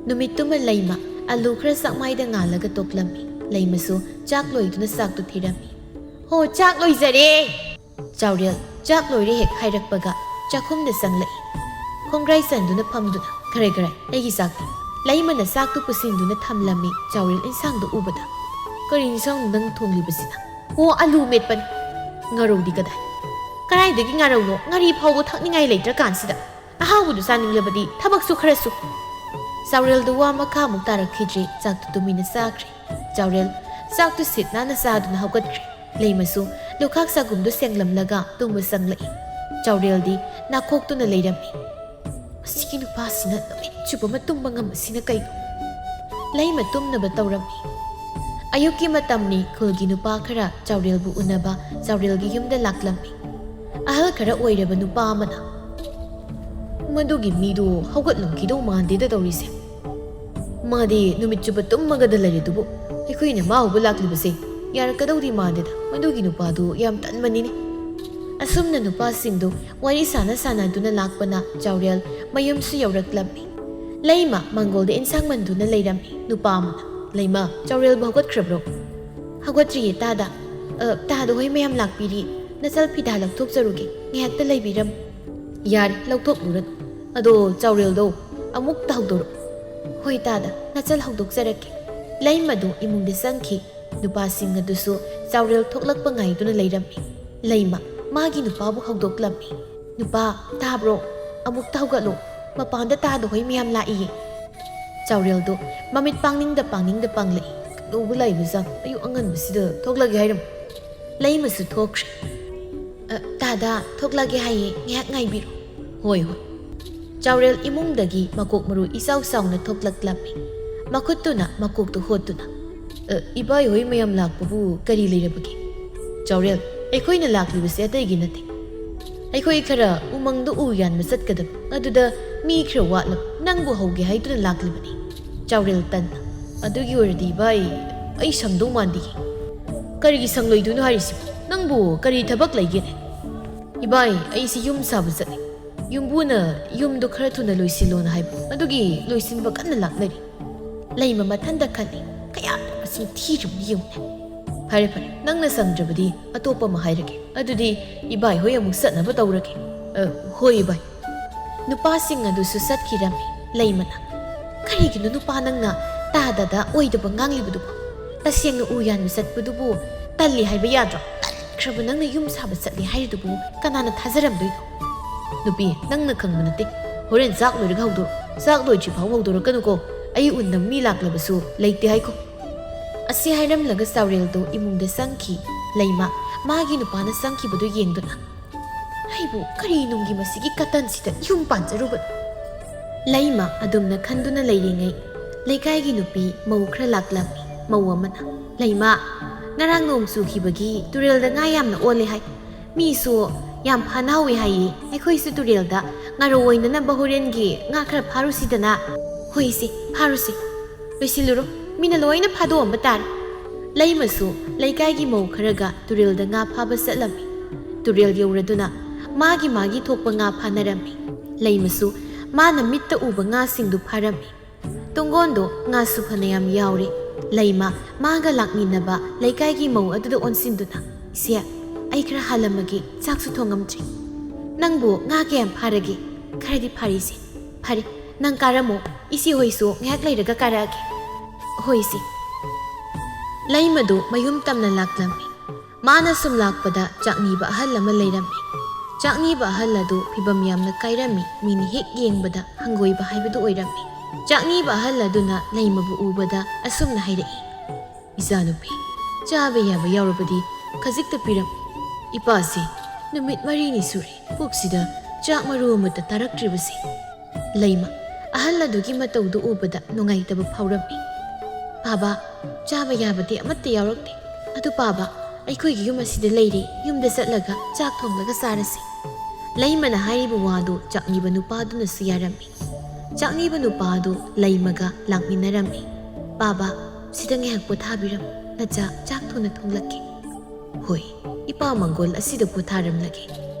ꯅꯨꯃꯤꯠꯇꯨꯃ ꯂꯩꯃ ꯑꯂꯨ ꯈꯔ ꯆꯥꯛꯃꯥꯏꯗ ꯉꯥꯜꯂꯒ ꯇꯣꯛꯂꯝꯃꯤ꯫ ꯂꯩꯃꯁꯨ ꯆꯥꯛ ꯂꯣꯏꯗꯨꯅ ꯆꯥꯛꯇꯨ ꯊꯤꯔꯝꯃꯤ꯫ "ꯍꯣ, ꯆꯥꯛ ꯂꯣꯏꯖꯔꯦ!" ꯆꯥꯎꯔꯦꯜ ꯆꯥꯛ ꯂꯣꯏꯔꯦ ꯍꯦꯛ ꯍꯥꯏꯔꯛꯄꯒ ꯆꯥꯛꯈꯨꯝꯗ ꯆꯪꯂꯛꯏ꯫ ꯈꯣꯡꯒ꯭ꯔꯥꯏ ꯆꯟꯗꯨꯅ ꯐꯝꯗꯨꯅ, "ꯈꯔꯦ ꯈꯔꯦ, ꯑꯩꯒꯤ ꯆꯥꯛꯇꯤ?" ꯂꯩꯃꯅ ꯆꯥꯛꯇꯨ ꯄꯨꯁꯤꯟꯗꯨꯅ ꯊꯝꯂꯝꯃꯤ꯫ ꯆꯥꯎꯔꯦꯜ ꯏꯟꯁꯥꯡꯗꯨ ꯎꯕꯗ, "ꯀꯔꯤ ꯏꯟꯁꯥꯡꯅꯣ ꯅꯪ ꯊꯣꯡꯂꯤꯕꯁꯤꯅ?" "ꯑꯣ, ꯑꯂꯨ ꯃꯦꯠꯄꯅꯤ꯫ ꯉꯥꯔꯧꯗꯤ ꯀꯗꯥꯏ?" "ꯀꯗꯥꯏꯗꯒꯤ ꯉꯥꯔꯧꯅꯣ? ꯉꯥꯔꯤ ꯐꯥꯎꯕ ꯊꯛꯅꯤꯡꯉꯥꯏ ꯂꯩꯇ꯭ꯔꯀꯥꯟꯁꯤꯗ꯫ ꯑꯍꯥꯎꯕꯗꯨ ꯆꯥꯅꯤꯡꯂꯕꯗꯤ ꯊꯕꯛꯁꯨ ꯈꯔ ꯁꯨ!" ꯆꯥꯎꯔꯦꯜꯗꯨ ꯋꯥ ꯃꯈꯥ ꯑꯃꯨꯛ ꯇꯥꯔꯛꯈꯤꯗ꯭ꯔꯦ꯫ ꯆꯥꯛꯇꯨ ꯇꯨꯃꯤꯟꯅ ꯆꯥꯈ꯭ꯔꯦ꯫ ꯆꯥꯎꯔꯦꯜ ꯆꯥꯛꯇꯨ ꯁꯤꯠ ꯅꯥꯟꯅ ꯆꯥꯗꯨꯅ ꯍꯧꯒꯠꯈ꯭ꯔꯦ꯫ ꯂꯩꯃꯁꯨ ꯂꯨꯈꯥꯛ ꯆꯒꯨꯝꯗꯨ ꯁꯦꯡꯂꯝꯂꯒ ꯇꯨꯝꯕ ꯆꯪꯂꯛꯏ꯫ ꯆꯥꯎꯔꯦꯜꯗꯤ ꯅꯥꯈꯣꯛꯇꯨꯅ ꯂꯩꯔꯝꯃꯤ꯫ "ꯃꯁꯤꯒꯤ ꯅꯨꯄꯥꯁꯤꯅ ꯅꯨꯃꯤꯠ ꯆꯨꯞꯄ ꯑꯃ ꯇꯨꯝꯕ ꯉꯝꯕꯁꯤꯅ ꯀꯩꯅꯣ?" ꯂꯩꯃ ꯇꯨꯝꯅꯕ ꯇꯧꯔꯝꯃꯤ꯫ ꯑꯌꯨꯛꯀꯤ ꯃꯇꯝꯅꯤ꯫ ꯈꯨꯜꯒꯤ ꯅꯨꯄꯥ ꯈꯔ ꯆꯥꯎꯔꯦꯜꯕꯨ ꯎꯅꯕ ꯆꯥꯎꯔꯦꯜꯒꯤ ꯌꯨꯝꯗ ꯂꯥꯛꯂꯝꯃꯤ꯫ ꯑꯍꯜ ꯈꯔ ꯑꯣꯏꯔꯕ ꯅꯨꯄꯥ ꯑꯃꯅ, "ꯃꯗꯨꯒꯤ ꯃꯤꯗꯨ ꯍꯧꯒꯠꯂꯝꯈꯤꯗꯧ ꯃꯥꯟꯗꯦꯗ ꯇꯧꯔꯤꯁꯦ꯫ ꯃꯥꯗꯤ ꯅꯨꯃꯤꯠ ꯆꯨꯞꯄ ꯇꯨꯝꯃꯒꯗ ꯂꯩꯔꯤꯗꯨꯕꯨ꯫ ꯑꯩꯈꯣꯏꯅ ꯃꯥ ꯎꯕ ꯂꯥꯛꯂꯤꯕꯁꯦ ꯌꯥꯔꯛꯀꯗꯧꯗꯤ ꯃꯥꯟꯗꯦꯗ꯫ ꯃꯗꯨꯒꯤ ꯅꯨꯄꯥꯗꯨ ꯌꯥꯝ ꯇꯟꯕꯅꯤꯅꯦ꯫" ꯑꯁꯨꯝꯅ ꯅꯨꯄꯥꯁꯤꯡꯗꯨ ꯋꯥꯔꯤ ꯁꯥꯟꯅ ꯁꯥꯟꯅꯗꯨꯅ ꯂꯥꯛꯄꯅ ꯆꯥꯎꯔꯦꯜ ꯃꯌꯨꯝꯁꯨ ꯌꯧꯔꯛꯂꯝꯃꯤ꯫ ꯂꯩꯃ ꯃꯪꯒꯣꯜꯗ ꯏꯟꯁꯥꯡ ꯃꯟꯗꯨꯅ ꯂꯩꯔꯝꯃꯤ꯫ ꯅꯨꯄꯥ ꯑꯃꯅ, "ꯂꯩꯃ, ꯆꯥꯎꯔꯦꯜꯕꯨ ꯍꯧꯒꯠꯈ꯭ꯔꯕ꯭ꯔꯣ?" "ꯍꯧꯒꯠꯇ꯭ꯔꯤꯌꯦ ꯇꯥꯗ꯫ ꯑ, ꯇꯥꯗ ꯍꯣꯏ ꯃꯌꯥꯝ ꯂꯥꯛꯄꯤꯔꯤ꯫ ꯅꯆꯜ ꯐꯤꯗꯥ ꯂꯧꯊꯣꯛꯆꯔꯨꯒꯦ꯫ ꯉꯥꯏꯍꯥꯛꯇ ꯂꯩꯕꯤꯔꯝꯃꯨ꯫" "ꯌꯥꯔꯦ, ꯂꯧꯊꯣꯛꯂꯨꯔꯅꯨ꯫ ꯑꯗꯣ ꯆꯥꯎꯔꯦꯜꯗꯣ ꯑꯃꯨꯛꯇ ꯍꯧꯗꯣꯔꯛꯎ꯫" "ꯍꯣꯏ ꯇꯥꯗ, ꯅꯆꯜ ꯍꯧꯗꯣꯛꯆꯔꯛꯀꯦ꯫" ꯂꯩꯃꯗꯨ ꯏꯃꯨꯡꯗ ꯆꯪꯈꯤ꯫ ꯅꯨꯄꯥꯁꯤꯡ ꯑꯗꯨꯁꯨ ꯆꯥꯎꯔꯦꯜ ꯊꯣꯛꯂꯛꯄ ꯉꯥꯏꯗꯨꯅ ꯂꯩꯔꯝꯃꯤ꯫ ꯂꯩꯃ ꯃꯥꯒꯤ ꯅꯨꯄꯥꯕꯨ ꯍꯧꯗꯣꯛꯂꯝꯃꯤ꯫ "ꯅꯨꯄꯥ, ꯇꯥꯕ꯭ꯔꯣ? ꯑꯃꯨꯛꯇ ꯍꯧꯒꯠꯂꯣ꯫ ꯃꯄꯥꯟꯗ ꯇꯥꯗ ꯍꯣꯏ ꯃꯌꯥꯝ ꯂꯥꯛꯏꯌꯦ꯫" ꯆꯥꯎꯔꯦꯜꯗꯨ ꯃꯃꯤꯠ ꯄꯥꯡꯅꯤꯡꯗ ꯄꯥꯡꯅꯤꯡꯗ ꯄꯥꯡꯂꯛꯏ꯫ "ꯀꯩꯗꯧꯕ ꯂꯥꯛꯏꯕꯖꯥꯠꯅꯣ? ꯑꯌꯨꯛ ꯑꯉꯟꯕꯁꯤꯗ ꯊꯣꯛꯂꯒꯦ ꯍꯥꯏꯔꯝꯃꯨ꯫" ꯂꯩꯃꯁꯨ ꯊꯣꯛꯈ꯭ꯔꯦ꯫ "ꯑ, ꯇꯥꯗ, ꯊꯣꯛꯂꯒꯦ ꯍꯥꯏꯌꯦ, ꯉꯥꯏꯍꯥꯛ ꯉꯥꯏꯕꯤꯔꯣ꯫" "ꯍꯣꯏ, ꯍꯣꯏ꯫" ꯆꯥꯎꯔꯦꯜ ꯏꯃꯨꯡꯗꯒꯤ ꯃꯀꯣꯛ ꯃꯔꯨ ꯏꯆꯥꯎ ꯆꯥꯎꯅ ꯊꯣꯛꯂꯛꯂꯝꯃꯤ꯫ ꯃꯈꯨꯠꯇꯨꯅ ꯃꯀꯣꯛꯇꯨ ꯍꯣꯠꯇꯨꯅ, "ꯑ, ꯏꯕꯥꯏ ꯍꯣꯏ ꯃꯌꯥꯝ ꯂꯥꯛꯄꯕꯨ ꯀꯔꯤ ꯂꯩꯔꯕꯒꯦ?" "ꯆꯥꯎꯔꯦꯜ, ꯑꯩꯈꯣꯏꯅ ꯂꯥꯛꯂꯤꯕꯁꯦ ꯑꯇꯩꯒꯤ ꯅꯠꯇꯦ꯫ ꯑꯩꯈꯣꯏ ꯈꯔ ꯎꯃꯪꯗ ꯎ ꯌꯥꯟꯕ ꯆꯠꯀꯗꯕ, ꯑꯗꯨꯗ ꯃꯤ ꯈꯔ ꯋꯥꯠꯂꯕ, ꯅꯪꯕꯨ ꯍꯧꯒꯦ ꯍꯥꯏꯗꯨꯅ ꯂꯥꯛꯂꯤꯕꯅꯤ꯫" ꯆꯥꯎꯔꯦꯜ ꯇꯟꯅ, "ꯑꯗꯨꯒꯤ ꯑꯣꯏꯔꯗꯤ ꯏꯕꯥꯏ, ꯑꯩ ꯁꯪꯗꯧ ꯃꯥꯟꯗꯤꯌꯦ꯫" "ꯀꯔꯤꯒꯤ ꯁꯪꯂꯣꯏꯗꯣꯏꯅꯣ ꯍꯥꯏꯔꯤꯁꯤꯕꯣ? ꯅꯪꯕꯨ ꯀꯔꯤ ꯊꯕꯛ ꯂꯩꯒꯦꯅꯦ?" "ꯏꯕꯥꯏ, ꯑꯩꯁꯤ ꯌꯨꯝ ꯁꯥꯕ ꯆꯠꯂꯤ꯫ ꯌꯨꯝꯕꯨꯅ ꯌꯨꯝꯗꯣ ꯈꯔ ꯊꯨꯅ ꯂꯣꯏꯁꯤꯜꯂꯣꯅ ꯍꯥꯏꯕ, ꯑꯗꯨꯒꯤ ꯂꯣꯏꯁꯤꯟꯕ ꯀꯟꯅ ꯂꯥꯛꯅꯔꯤ꯫" ꯂꯩꯃ ꯃꯊꯟꯇ ꯈꯜꯂꯤ, "ꯀꯌꯥ ꯃꯁꯤꯡ ꯊꯤꯔꯤꯕꯅꯤ ꯌꯦꯡꯉꯨꯅꯦ꯫ ꯐꯔꯦ ꯐꯔꯦ, ꯅꯪꯅ ꯁꯪꯗ꯭ꯔꯕꯗꯤ ꯑꯇꯣꯞꯄ ꯑꯃ ꯍꯥꯏꯔꯒꯦ꯫ ꯑꯗꯨꯗꯤ ꯏꯕꯥꯏ ꯍꯣꯏ ꯑꯃꯨꯛ ꯆꯠꯅꯕ ꯇꯧꯔꯒꯦ꯫" "ꯑ, ꯍꯣꯏ ꯏꯕꯥꯏ꯫" ꯅꯨꯄꯥꯁꯤꯡ ꯑꯗꯨꯁꯨ ꯆꯠꯈꯤꯔꯝꯃꯤ꯫ ꯂꯩꯃꯅ, "ꯀꯔꯤꯒꯤꯅꯣ ꯅꯨꯄꯥ ꯅꯪꯅ ꯇꯥꯗꯗ ꯑꯣꯏꯗꯕ ꯉꯥꯡꯂꯤꯕꯗꯨꯕꯣ? ꯇꯁꯦꯡꯅ ꯎ ꯌꯥꯟꯕ ꯆꯠꯄꯗꯨꯕꯨ ꯇꯜꯂꯤ ꯍꯥꯏꯕ ꯌꯥꯗ꯭ꯔꯣ? ꯇꯟꯈ꯭ꯔꯕ ꯅꯪꯅ ꯌꯨꯝ ꯁꯥꯕ ꯆꯠꯂꯤ ꯍꯥꯏꯔꯤꯗꯨꯕꯨ ꯀꯅꯥꯅ ꯊꯥꯖꯔꯝꯗꯣꯏꯅꯣ?" "ꯅꯨꯄꯤ, ꯅꯪꯅ ꯈꯪꯕ ꯅꯠꯇꯦ꯫ ꯍꯣꯔꯦꯟ ꯆꯥꯛ ꯂꯣꯏꯔꯒ ꯍꯧꯗꯣꯔꯛꯑꯣ꯫ ꯆꯥꯛ ꯂꯣꯏꯗ꯭ꯔꯤ ꯐꯥꯎ ꯍꯧꯗꯣꯔꯛꯀꯅꯨꯀꯣ꯫ ꯑꯩ ꯎꯅꯕ ꯃꯤ ꯂꯥꯛꯂꯕꯁꯨ ꯂꯩꯇꯦ ꯍꯥꯏꯀꯣ꯫" ꯑꯁꯤ ꯍꯥꯏꯔꯝꯂꯒ ꯆꯥꯎꯔꯦꯜꯗꯣ ꯏꯃꯨꯡꯗ ꯆꯪꯈꯤ꯫ ꯂꯩꯃ ꯃꯥꯒꯤ ꯅꯨꯄꯥꯅ ꯆꯪꯈꯤꯕꯗꯨ ꯌꯦꯡꯗꯨꯅ, "ꯑꯩꯕꯨ ꯀꯔꯤ ꯅꯨꯡꯒꯤ ꯃꯁꯤꯒꯤ ꯀꯇꯟꯁꯤꯗ ꯌꯨꯝ ꯄꯥꯟꯖꯔꯨꯕꯅꯣ?" ꯂꯩꯃ ꯑꯗꯨꯝꯅ ꯈꯟꯗꯨꯅ ꯂꯩꯔꯤꯉꯩ, ꯂꯩꯀꯥꯏꯒꯤ ꯅꯨꯄꯤ ꯃꯧ ꯈꯔ ꯂꯥꯛꯂꯝꯃꯤ꯫ ꯃꯧ ꯑꯃꯅ, "ꯂꯩꯃ, ꯉꯔꯥꯡ ꯅꯣꯡ ꯆꯨꯈꯤꯕꯒꯤ ꯇꯨꯔꯦꯜꯗ ꯉꯥ ꯌꯥꯝꯅ ꯑꯣꯜꯂꯦ ꯍꯥꯏ꯫ ꯃꯤꯁꯨ ꯌꯥꯝ ꯐꯥꯅꯍꯧꯋꯦ ꯍꯥꯏꯌꯦ꯫ ꯑꯩꯈꯣꯏꯁꯨ ꯇꯨꯔꯦꯜꯗ ꯉꯥꯔꯧ ꯑꯣꯏꯅꯅꯕ ꯍꯣꯔꯦꯟꯒꯤ ꯉꯥ ꯈꯔ ꯐꯥꯔꯨꯁꯤꯗꯅ꯫" "ꯍꯣꯏ ꯏꯆꯦ, ꯐꯥꯔꯨꯁꯤ꯫ ꯂꯣꯏꯁꯤꯜꯂꯨꯔꯣ, ꯃꯤꯅ ꯂꯣꯏꯅ ꯐꯥꯗꯣꯛꯑꯝꯕ ꯇꯥꯔꯦ꯫" ꯂꯩꯃꯁꯨ ꯂꯩꯀꯥꯏꯒꯤ ꯃꯧ ꯈꯔꯒ ꯇꯨꯔꯦꯜꯗ ꯉꯥ ꯐꯥꯕ ꯆꯠꯂꯝꯃꯤ꯫ ꯇꯨꯔꯦꯜ ꯌꯧꯔꯗꯨꯅ ꯃꯥꯒꯤ ꯃꯥꯒꯤ ꯊꯣꯛꯄ ꯉꯥ ꯐꯥꯅꯔꯝꯃꯤ꯫ ꯂꯩꯃꯁꯨ ꯃꯥꯅ ꯃꯤꯠꯇ ꯎꯕ ꯉꯥꯁꯤꯡꯗꯨ ꯐꯥꯔꯝꯃꯤ꯫ ꯇꯨꯡꯒꯣꯟꯗꯣ ꯉꯥꯁꯨ ꯐꯅꯌꯥꯝ ꯌꯥꯎꯔꯦ꯫ ꯂꯩꯃ ꯃꯥꯒ ꯂꯥꯛꯃꯤꯟꯅꯕ ꯂꯩꯀꯥꯏꯒꯤ ꯃꯧ ꯑꯗꯨꯗ ꯑꯣꯟꯁꯤꯟꯗꯨꯅ, "ꯏꯆꯦ, ꯑꯩ ꯈꯔ ꯍꯥꯜꯂꯝꯃꯒꯦ, ꯆꯥꯛꯁꯨ ꯊꯣꯡꯉꯝꯗ꯭ꯔꯤ꯫ ꯅꯪꯕꯨ ꯉꯥ ꯀꯌꯥꯝ ꯐꯥꯔꯒꯦ?" "ꯈꯔꯗꯤ ꯐꯥꯔꯤꯁꯦ꯫" "ꯐꯔꯦ, ꯅꯪ ꯀꯥꯔꯝꯃꯣ, ꯏꯆꯦ ꯍꯣꯏꯁꯨ ꯉꯥꯏꯍꯥꯛ ꯂꯩꯔꯒ ꯀꯥꯔꯛꯑꯒꯦ꯫" "ꯍꯣꯏ ꯏꯆꯦ꯫" ꯂꯩꯃꯗꯨ ꯃꯌꯨꯝ ꯇꯝꯅ ꯂꯥꯛꯂꯝꯃꯤ꯫ ꯃꯥꯅ ꯁꯨꯝ ꯂꯥꯛꯄꯗ ꯆꯥꯛꯅꯤꯕ ꯑꯍꯜ ꯑꯃ ꯂꯩꯔꯝꯃꯤ꯫ ꯆꯥꯛꯅꯤꯕ ꯑꯍꯜ ꯑꯗꯨ ꯐꯤꯕꯝ ꯌꯥꯝꯅ ꯀꯥꯏꯔꯝꯃꯤ, ꯃꯤꯅ ꯍꯦꯛ ꯌꯦꯡꯕꯗ ꯍꯪꯒꯣꯏꯕ ꯍꯥꯏꯕꯗꯨ ꯑꯣꯏꯔꯝꯃꯤ꯫ ꯆꯥꯛꯅꯤꯕ ꯑꯍꯜ ꯑꯗꯨꯅ ꯂꯩꯃꯕꯨ ꯎꯕꯗ ꯑꯁꯨꯝꯅ ꯍꯥꯏꯔꯛꯏ, "ꯏꯆꯥꯅꯨꯄꯤ, ꯆꯥꯕ ꯌꯥꯕ ꯌꯥꯎꯔꯕꯗꯤ ꯈꯖꯤꯛꯇ ꯄꯤꯔꯝꯃꯨ꯫ ꯏꯄꯥꯁꯤ ꯅꯨꯃꯤꯠ ꯃꯔꯤꯅꯤ ꯁꯨꯔꯦ ꯄꯨꯛꯁꯤꯗ ꯆꯥꯛ ꯃꯔꯨ ꯑꯃꯠꯇ ꯇꯥꯔꯛꯇ꯭ꯔꯤꯕꯁꯦ꯫" ꯂꯩꯃ ꯑꯍꯜ ꯑꯗꯨꯒꯤ ꯃꯇꯧꯗꯨ ꯎꯕꯗ ꯅꯨꯡꯉꯥꯏꯇꯕ ꯐꯥꯎꯔꯝꯃꯤ꯫ "ꯄꯥꯕ, ꯆꯥꯕ ꯌꯥꯕꯗꯤ ꯑꯃꯠꯇ ꯌꯥꯎꯔꯛꯇꯦ꯫ ꯑꯗꯨ ꯄꯥꯕ, "ꯑꯩꯈꯣꯏꯒꯤ ꯌꯨꯝ ꯑꯁꯤꯗ ꯂꯩꯔꯦ, ꯌꯨꯝꯗ ꯆꯠꯂꯒ ꯆꯥꯛ ꯊꯣꯡꯂꯒ ꯆꯥꯔꯁꯤ"꯫ ꯂꯩꯃꯅ ꯍꯥꯏꯔꯤꯕ ꯋꯥꯗꯨ ꯆꯥꯛꯅꯤꯕ ꯅꯨꯄꯥꯗꯨꯅꯁꯨ ꯌꯥꯔꯝꯃꯤ꯫ ꯆꯥꯛꯅꯤꯕ ꯅꯨꯄꯥꯗꯨ ꯂꯩꯃꯒ ꯂꯥꯛꯃꯤꯟꯅꯔꯝꯃꯤ꯫ "ꯄꯥꯕ, ꯁꯤꯗ ꯉꯥꯏꯍꯥꯛ ꯄꯣꯊꯥꯕꯤꯔꯝꯃꯨ, ꯅꯆꯥ ꯆꯥꯛ ꯊꯨꯅ ꯊꯣꯡꯂꯛꯀꯦ"꯫ "ꯍꯣꯏ, ꯏꯄꯥ ꯃꯪꯒꯣꯜ ꯑꯁꯤꯗ ꯄꯣꯊꯥꯔꯝꯂꯒꯦ"꯫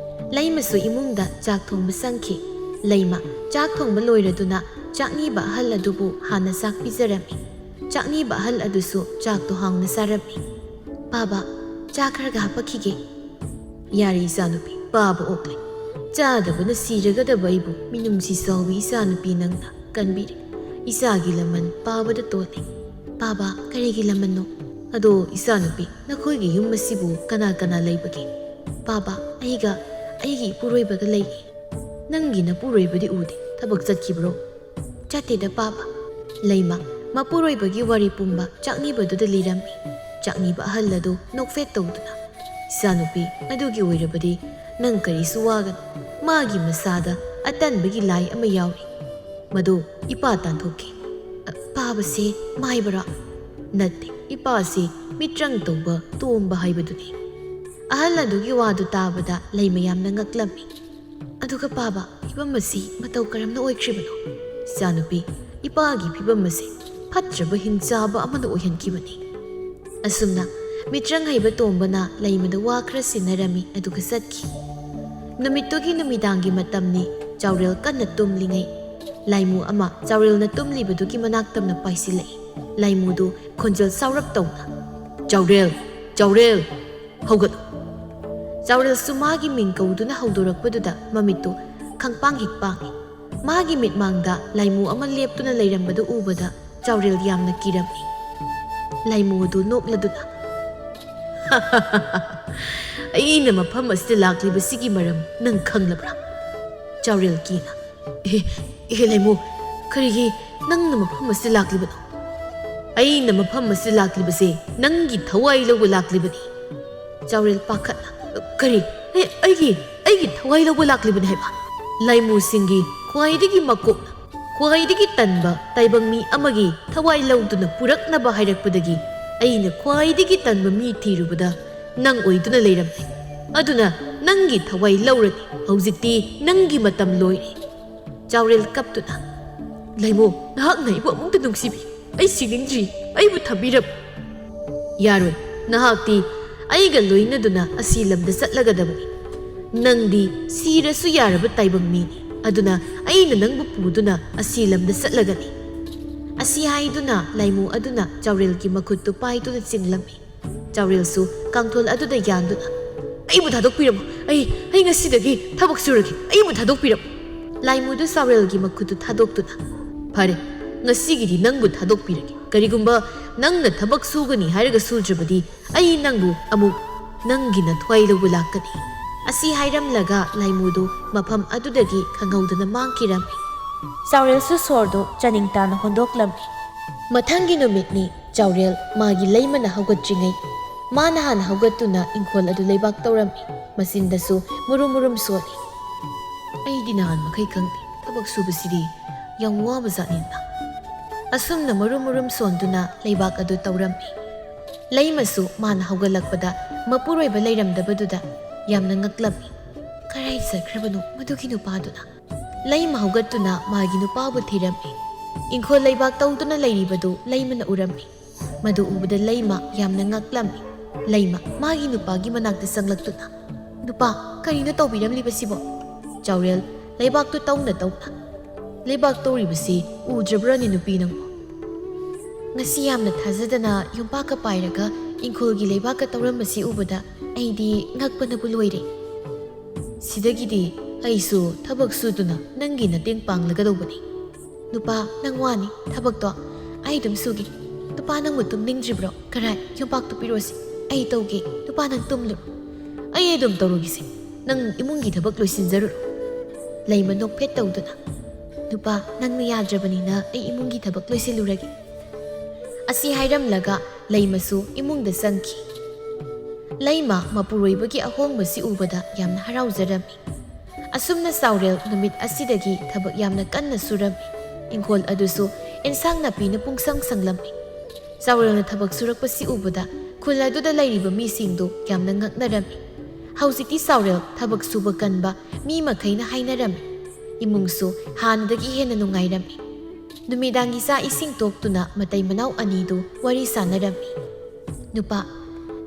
ꯂꯩꯃꯁꯨ ꯏꯃꯨꯡꯗ ꯆꯥꯛ ꯊꯣꯡꯕ ꯆꯪꯈꯤ꯫ ꯂꯩꯃ ꯆꯥꯛ ꯊꯣꯡꯕ ꯂꯣꯏꯔꯗꯨꯅ ꯆꯥꯛꯅꯤꯕ ꯑꯍꯜ ꯑꯗꯨꯕꯨ ꯍꯥꯟꯅ ꯆꯥꯛ ꯄꯤꯖꯔꯝꯃꯤ꯫ ꯆꯥꯛꯅꯤꯕ ꯑꯍꯜ ꯑꯗꯨꯁꯨ ꯆꯥꯛꯇꯨ ꯍꯥꯎꯅ ꯆꯥꯔꯝꯃꯤ꯫ "ꯄꯥꯕ, ꯆꯥ ꯈꯔꯒ ꯍꯥꯞꯄꯛꯈꯤꯒꯦ"꯫ "ꯌꯥꯔꯦ ꯏꯆꯥꯅꯨꯄꯤ, ꯄꯥꯕ ꯑꯣꯛꯂꯦ꯫ ꯆꯥꯗꯕꯅ ꯁꯤꯔꯒꯗꯕ ꯑꯩꯕꯨ ꯃꯤꯅꯨꯡꯁꯤ ꯆꯥꯎꯕꯤ ꯏꯆꯥꯅꯨꯄꯤ ꯅꯪꯅ ꯀꯟꯕꯤꯔꯦ꯫ ꯏꯆꯥꯒꯤ ꯂꯃꯟ ꯄꯥꯕꯗ ꯇꯣꯜꯂꯦ"꯫ "ꯄꯥꯕ, ꯀꯔꯤꯒꯤ ꯂꯃꯟꯅꯣ?" "ꯑꯗꯣ ꯏꯆꯥꯅꯨꯄꯤ, ꯅꯈꯣꯏꯒꯤ ꯌꯨꯝ ꯑꯁꯤꯕꯨ ꯀꯅꯥ ꯀꯅꯥ ꯂꯩꯕꯒꯦ?" "ꯄꯥꯕ, ꯑꯩꯒ ꯑꯩꯒꯤ ꯏꯄꯨꯔꯣꯏꯕꯒ ꯂꯩꯌꯦ"꯫ "ꯅꯪꯒꯤ ꯅꯄꯨꯔꯣꯏꯕꯗꯤ ꯎꯗꯦ, ꯊꯕꯛ ꯆꯠꯈꯤꯕ꯭ꯔꯣ?" "ꯆꯠꯇꯦꯗ ꯄꯥꯕ"꯫ ꯂꯩꯃ ꯃꯄꯨꯔꯣꯏꯕꯒꯤ ꯋꯥꯔꯤ ꯄꯨꯝꯕ ꯆꯥꯛꯅꯤꯕꯗꯨꯗ ꯂꯤꯔꯝꯃꯤ꯫ ꯆꯥꯛꯅꯤꯕ ꯑꯍꯜ ꯑꯗꯨ ꯅꯣꯛꯐꯦꯠ ꯇꯧꯗꯨꯅ, "ꯏꯆꯥꯅꯨꯄꯤ, ꯑꯗꯨꯒꯤ ꯑꯣꯏꯔꯕꯗꯤ ꯅꯪ ꯀꯔꯤꯁꯨ ꯋꯥꯒꯅꯨ꯫ ꯃꯥꯒꯤ ꯃꯁꯥꯗ ꯑꯇꯟꯕꯒꯤ ꯂꯥꯏ ꯑꯃ ꯌꯥꯎꯔꯤ꯫ ꯃꯗꯨ ꯏꯄꯥ ꯇꯥꯟꯊꯣꯛꯈꯤ"꯫ "ꯑ, ꯄꯥꯕꯁꯦ ꯃꯥꯏꯕꯔꯣ?" "ꯅꯠꯇꯦ, ꯏꯄꯥꯁꯤ ꯃꯤꯇ꯭ꯔꯪ ꯇꯧꯕ ꯇꯣꯝꯕ ꯍꯥꯏꯕꯗꯨꯅꯤ"꯫ ꯑꯍꯜ ꯑꯗꯨꯒꯤ ꯋꯥꯗꯨ ꯇꯥꯕꯗ ꯂꯩꯃ ꯌꯥꯝꯅ ꯉꯛꯂꯝꯃꯤ꯫ "ꯑꯗꯨꯒ ꯄꯥꯕ, ꯐꯤꯕꯝ ꯑꯁꯤ ꯃꯇꯧ ꯀꯔꯝꯅ ꯑꯣꯏꯈ꯭ꯔꯤꯕꯅꯣ?" "ꯏꯆꯥꯅꯨꯄꯤ, ꯏꯄꯥꯒꯤ ꯐꯤꯕꯝ ꯑꯁꯤ ꯐꯠꯇ꯭ꯔꯕ ꯍꯤꯡꯆꯥꯕ ꯑꯃꯅ ꯑꯣꯏꯍꯟꯈꯤꯕꯅꯤ"꯫ ꯑꯁꯨꯝꯅ ꯃꯤꯇ꯭ꯔꯪ ꯍꯩꯕ ꯇꯣꯝꯕꯅ ꯂꯩꯃꯗ ꯋꯥ ꯈꯔ ꯁꯤꯟꯅꯔꯝꯃꯤ, ꯑꯗꯨꯒ ꯆꯠꯈꯤ꯫ ꯅꯨꯃꯤꯠꯇꯨꯒꯤ ꯅꯨꯃꯤꯗꯥꯡꯒꯤ ꯃꯇꯝꯅꯤ꯫ ꯆꯥꯎꯔꯦꯜ ꯀꯟꯅ ꯇꯨꯝꯂꯤꯉꯩ, ꯂꯥꯏꯃꯨ ꯑꯃ ꯆꯥꯎꯔꯦꯜꯅ ꯇꯨꯝꯂꯤꯕꯗꯨꯒꯤ ꯃꯅꯥꯛꯇꯝꯅ ꯄꯥꯏꯁꯤꯜꯂꯛꯏ꯫ ꯂꯥꯏꯃꯨꯗꯨ ꯈꯣꯟꯖꯦꯜ ꯁꯥꯎꯔꯞ ꯇꯧꯅ, "ꯆꯥꯎꯔꯦꯜ! ꯆꯥꯎꯔꯦꯜ! ꯍꯧꯒꯠꯂꯨ!" ꯆꯥꯎꯔꯦꯜꯁꯨ ꯃꯥꯒꯤ ꯃꯤꯡ ꯀꯧꯗꯨꯅ ꯍꯧꯗꯣꯔꯛꯄꯗꯨꯗ ꯃꯃꯤꯠꯇꯨ ꯈꯪꯄꯥꯡ ꯍꯦꯛ ꯄꯥꯡꯏ꯫ ꯃꯥꯒꯤ ꯃꯤꯠꯃꯥꯡꯗ ꯂꯥꯏꯃꯨ ꯑꯃ ꯂꯦꯞꯇꯨꯅ ꯂꯩꯔꯝꯕꯗꯨ ꯎꯕꯗ ꯆꯥꯎꯔꯦꯜ ꯌꯥꯝꯅ ꯀꯤꯔꯝꯃꯤ꯫ ꯂꯥꯏꯃꯨ ꯑꯗꯨ ꯅꯣꯛꯂꯗꯨꯅ, "ꯑꯩꯅ ꯃꯐꯝ ꯑꯁꯤꯗ ꯂꯥꯛꯂꯤꯕꯁꯤꯒꯤ ꯃꯔꯝ ꯅꯪ ꯈꯪꯂꯕ꯭ꯔꯥ?" ꯆꯥꯎꯔꯦꯜ ꯀꯤꯅ, "ꯑꯦ, ꯑꯦ ꯂꯥꯏꯃꯨ, ꯀꯔꯤꯒꯤ ꯅꯪꯅ ꯃꯐꯝ ꯑꯁꯤꯗ ꯂꯥꯛꯂꯤꯕꯅꯣ?" "ꯑꯩꯅ ꯃꯐꯝ ꯑꯁꯤꯗ ꯂꯥꯛꯂꯤꯕꯁꯦ ꯅꯪꯒꯤ ꯊꯋꯥꯏ ꯂꯧꯕ ꯂꯥꯛꯂꯤꯕꯅꯤ"꯫ ꯆꯥꯎꯔꯦꯜ ꯄꯥꯈꯠꯅ, "ꯀꯔꯤ? ꯑꯩ, ꯑꯩꯒꯤ, ꯑꯩꯒꯤ ꯊꯋꯥꯏ ꯂꯧꯕ ꯂꯥꯛꯂꯤꯕꯅꯤ ꯍꯥꯏꯕ?" "ꯂꯥꯏꯃꯨꯁꯤꯡꯒꯤ ꯈ꯭ꯋꯥꯏꯗꯒꯤ ꯃꯀꯣꯛꯅ ꯈ꯭ꯋꯥꯏꯗꯒꯤ ꯇꯟꯕ ꯇꯥꯏꯕꯪ ꯃꯤ ꯑꯃꯒꯤ ꯊꯋꯥꯏ ꯂꯧꯗꯨꯅ ꯄꯨꯔꯛꯅꯕ ꯍꯥꯏꯔꯛꯄꯗꯒꯤ ꯑꯩꯅ ꯈ꯭ꯋꯥꯏꯗꯒꯤ ꯇꯟꯕ ꯃꯤ ꯊꯤꯔꯨꯕꯗ ꯅꯪ ꯑꯣꯏꯗꯨꯅ ꯂꯩꯔꯝꯂꯦ꯫ ꯑꯗꯨꯅ ꯅꯪꯒꯤ ꯊꯋꯥꯏ ꯂꯧꯔꯅꯤ꯫ ꯍꯧꯖꯤꯛꯇꯤ ꯅꯪꯒꯤ ꯃꯇꯝ ꯂꯣꯏꯔꯦ꯫ ꯆꯥꯎꯔꯦꯜ ꯀꯞꯇꯨꯅ, "ꯂꯩꯃꯨ, ꯅꯍꯥꯛꯅ ꯑꯩꯕꯨ ꯑꯃꯨꯛꯇ ꯅꯨꯡꯁꯤꯕꯤ꯫ ꯑꯩ ꯁꯤꯅꯤꯡꯗ꯭ꯔꯤ꯫ ꯑꯩꯕꯨ ꯊꯥꯕꯤꯔꯝꯃꯨ꯫" "ꯌꯥꯔꯣꯏ꯫ ꯅꯍꯥꯛꯇꯤ ꯑꯩꯒ ꯂꯣꯏꯅꯗꯨꯅ ꯑꯁꯤ ꯂꯝꯗ ꯆꯠꯂꯒꯗꯕꯅꯤ꯫ ꯅꯪꯗꯤ ꯁꯤꯔꯁꯨ ꯌꯥꯔꯕ ꯇꯥꯏꯕꯪ ꯃꯤꯅꯤ꯫ ꯑꯗꯨꯅ ꯑꯩꯅ ꯅꯪꯕꯨ ꯄꯨꯗꯨꯅ ꯑꯁꯤ ꯂꯝꯗ ꯆꯠꯂꯒꯅꯤ꯫" ꯑꯁꯤ ꯍꯥꯏꯗꯨꯅ ꯂꯥꯏꯃꯨ ꯑꯗꯨꯅ ꯆꯥꯎꯔꯦꯜꯒꯤ ꯃꯈꯨꯠꯇꯨ ꯄꯥꯏꯗꯨꯅ ꯆꯤꯡꯂꯝꯃꯤ꯫ ꯆꯥꯎꯔꯦꯜꯁꯨ ꯀꯥꯡꯊꯣꯜ ꯑꯗꯨꯗ ꯌꯥꯟꯗꯨꯅ, "ꯑꯩꯕꯨ ꯊꯥꯗꯣꯛꯄꯤꯔꯝꯃꯨ꯫ ꯑꯩ, ꯑꯩ ꯉꯁꯤꯗꯒꯤ ꯊꯕꯛ ꯁꯨꯔꯒꯦ꯫ ꯑꯩꯕꯨ ꯊꯥꯗꯣꯛꯄꯤꯔꯝꯃꯨ꯫" ꯂꯥꯏꯃꯨꯗꯨ ꯆꯥꯎꯔꯦꯜꯒꯤ ꯃꯈꯨꯠꯇꯨ ꯊꯥꯗꯣꯛꯇꯨꯅ, "ꯐꯔꯦ, ꯉꯁꯤꯒꯤꯗꯤ ꯅꯪꯕꯨ ꯊꯥꯗꯣꯛꯄꯤꯔꯒꯦ꯫ ꯀꯔꯤꯒꯨꯝꯕ ꯅꯪꯅ ꯊꯕꯛ ꯁꯨꯒꯅꯤ ꯍꯥꯏꯔꯒ ꯁꯨꯗ꯭ꯔꯕꯗꯤ ꯑꯩ ꯅꯪꯕꯨ ꯑꯃꯨꯛ ꯅꯪꯒꯤ ꯅꯊ꯭ꯋꯥꯏ ꯂꯧꯕ ꯂꯥꯛꯀꯅꯤ꯫" ꯑꯁꯤ ꯍꯥꯏꯔꯝꯂꯒ ꯂꯥꯏꯃꯨꯗꯨ ꯃꯐꯝ ꯑꯗꯨꯗꯒꯤ ꯈꯪꯍꯧꯗꯅ ꯃꯥꯡꯈꯤꯔꯝꯃꯤ꯫ ꯆꯥꯎꯔꯦꯜꯁꯨ ꯁꯣꯔꯗꯨ ꯆꯥꯅꯤꯡ ꯇꯥꯅ ꯍꯣꯟꯗꯣꯛꯂꯝꯃꯤ꯫ ꯃꯊꯪꯒꯤ ꯅꯨꯃꯤꯠꯅꯤ꯫ ꯆꯥꯎꯔꯦꯜ ꯃꯥꯒꯤ ꯂꯩꯃꯅ ꯍꯧꯒꯠꯇ꯭ꯔꯤꯉꯩ ꯃꯥꯅ ꯍꯥꯟꯅ ꯍꯧꯒꯠꯇꯨꯅ ꯏꯪꯈꯣꯜ ꯑꯗꯨ ꯂꯩꯕꯥꯛ ꯇꯧꯔꯝꯃꯤ꯫ ꯃꯆꯤꯟꯗꯁꯨ ꯃꯨꯔꯨꯝ ꯃꯨꯔꯨꯝ ꯁꯣꯜꯂꯤ꯫ "ꯑꯩꯗꯤ ꯅꯍꯥꯟ ꯃꯈꯩ ꯈꯪꯗꯦ, ꯊꯕꯛ ꯁꯨꯕꯁꯤꯗꯤ ꯌꯥꯝ ꯋꯥꯕ ꯖꯥꯠꯅꯤꯅ꯫" ꯑꯁꯨꯝꯅ ꯃꯨꯔꯨꯝ ꯃꯨꯔꯨꯝ ꯁꯣꯟꯗꯨꯅ ꯂꯩꯕꯥꯛ ꯑꯗꯨ ꯇꯧꯔꯝꯃꯤ꯫ ꯂꯩꯃꯁꯨ ꯃꯥꯅ ꯍꯧꯒꯠꯂꯛꯄꯗ ꯃꯄꯨꯔꯣꯏꯕ ꯂꯩꯔꯝꯗꯕꯗꯨꯗ ꯌꯥꯝꯅ ꯉꯛꯂꯝꯃꯤ꯫ "ꯀꯔꯥꯏ ꯆꯠꯈ꯭ꯔꯕꯅꯣ ꯃꯗꯨꯒꯤ ꯅꯨꯄꯥꯗꯨꯅ?" ꯂꯩꯃ ꯍꯧꯒꯠꯇꯨꯅ ꯃꯥꯒꯤ ꯅꯨꯄꯥꯕꯨ ꯊꯤꯔꯝꯃꯤ꯫ ꯏꯪꯈꯣꯜ ꯂꯩꯕꯥꯛ ꯇꯧꯗꯨꯅ ꯂꯩꯔꯤꯕꯗꯨ ꯂꯩꯃꯅ ꯎꯔꯝꯃꯤ꯫ ꯃꯗꯨ ꯎꯕꯗ ꯂꯩꯃ ꯌꯥꯝꯅ ꯉꯛꯂꯝꯃꯤ꯫ ꯂꯩꯃ ꯃꯥꯒꯤ ꯅꯨꯄꯥꯒꯤ ꯃꯅꯥꯛꯇ ꯆꯪꯂꯛꯇꯨꯅ, "ꯅꯨꯄꯥ, ꯀꯔꯤꯅꯣ ꯇꯧꯕꯤꯔꯝꯂꯤꯕꯁꯤꯕꯣ?" ꯆꯥꯎꯔꯦꯜ ꯂꯩꯕꯥꯛꯇꯨ ꯇꯧꯅ ꯇꯧꯅ, "ꯂꯩꯕꯥꯛ ꯇꯧꯔꯤꯕꯁꯤ ꯎꯗ꯭ꯔꯕ꯭ꯔꯅꯦ ꯅꯨꯄꯤ ꯅꯪꯕꯨ? ꯉꯁꯤ ꯌꯥꯝꯅ ꯊꯥꯖꯗꯅ ꯌꯣꯝꯄꯥꯛꯀ ꯄꯥꯏꯔꯒ ꯏꯪꯈꯣꯜꯒꯤ ꯂꯩꯕꯥꯛꯀ ꯇꯧꯔꯝꯕꯁꯤ ꯎꯕꯗ ꯑꯩꯗꯤ ꯉꯛꯄꯅꯕꯨ ꯂꯣꯏꯔꯦ꯫ ꯁꯤꯗꯒꯤꯗꯤ ꯑꯩꯁꯨ ꯊꯕꯛ ꯁꯨꯗꯨꯅ ꯅꯪꯒꯤ ꯃꯇꯦꯡ ꯄꯥꯡꯂꯒꯗꯧꯕꯅꯤ꯫ ꯅꯨꯄꯥ, ꯅꯪ ꯋꯥꯅꯤ, ꯊꯕꯛꯇꯣ ꯑꯩ ꯑꯗꯨꯝ ꯁꯨꯒꯦ꯫ ꯅꯨꯄꯥ, ꯅꯪꯕꯨ ꯇꯨꯝꯅꯤꯡꯗ꯭ꯔꯤꯕ꯭ꯔꯣ? ꯀꯔꯥꯏ, ꯌꯣꯝꯄꯥꯛꯇꯨ ꯄꯤꯔꯣꯁꯤ, ꯑꯩ ꯇꯧꯒꯦ꯫ ꯅꯨꯄꯥ, ꯅꯪ ꯇꯨꯝꯂꯨꯔꯣ, ꯑꯩ ꯑꯗꯨꯝ ꯇꯧꯔꯨꯒꯦꯁꯦ꯫ ꯅꯪ ꯏꯃꯨꯡꯒꯤ ꯊꯕꯛ ꯂꯣꯏꯁꯤꯟꯖꯔꯨꯔꯣ꯫" ꯂꯩꯃ ꯅꯣꯛꯐꯦꯠ ꯇꯧꯗꯨꯅ, "ꯅꯨꯄꯥ, ꯅꯪꯅ ꯌꯥꯗ꯭ꯔꯕꯅꯤꯅ ꯑꯩ ꯏꯃꯨꯡꯒꯤ ꯊꯕꯛ ꯂꯣꯏꯁꯤꯜꯂꯨꯔꯒꯦ꯫" ꯑꯁꯤ ꯍꯥꯏꯔꯝꯂꯒ ꯂꯩꯃꯁꯨ ꯏꯃꯨꯡꯗ ꯆꯪꯈꯤ꯫ ꯂꯩꯃ ꯃꯄꯨꯔꯣꯏꯕꯒꯤ ꯑꯍꯣꯡꯕꯁꯤ ꯎꯕꯗ ꯌꯥꯝꯅ ꯍꯔꯥꯎꯖꯔꯝꯃꯤ꯫ ꯑꯁꯨꯝꯅ ꯆꯥꯎꯔꯦꯜ ꯅꯨꯃꯤꯠ ꯑꯁꯤꯗꯒꯤ ꯊꯕꯛ ꯌꯥꯝꯅ ꯀꯟꯅ ꯁꯨꯔꯝꯃꯤ꯫ ꯏꯪꯈꯣꯜ ꯑꯗꯨꯁꯨ ꯑꯦꯟꯁꯥꯡ ꯅꯥꯄꯤꯅ ꯄꯨꯡꯁꯪ ꯁꯪꯂꯝꯃꯤ꯫ ꯆꯥꯎꯔꯦꯜꯅ ꯊꯕꯛ ꯁꯨꯔꯛꯄꯁꯤ ꯎꯕꯗ ꯈꯨꯜ ꯑꯗꯨꯗ ꯂꯩꯔꯤꯕ ꯃꯤꯁꯤꯡꯗꯨ ꯌꯥꯝꯅ ꯉꯛꯅꯔꯝꯃꯤ꯫ ꯍꯧꯖꯤꯛꯇꯤ ꯆꯥꯎꯔꯦꯜ ꯊꯕꯛ ꯁꯨꯕ ꯀꯟꯕ ꯃꯤ ꯃꯈꯩꯅ ꯍꯥꯏꯅꯔꯝꯃꯤ꯫ ꯏꯃꯨꯡꯁꯨ ꯍꯥꯟꯅꯗꯒꯤ ꯍꯦꯟꯅ ꯅꯨꯡꯉꯥꯏꯔꯝꯃꯤ꯫ ꯅꯨꯃꯤꯗꯥꯡꯒꯤ ꯆꯥꯛ ꯏꯁꯤꯡ ꯇꯣꯛꯇꯨꯅ ꯃꯇꯩ ꯃꯅꯥꯎ ꯑꯅꯤꯗꯨ ꯋꯥꯔꯤ ꯁꯥꯟꯅꯔꯝꯃꯤ꯫ "ꯅꯨꯄꯥ,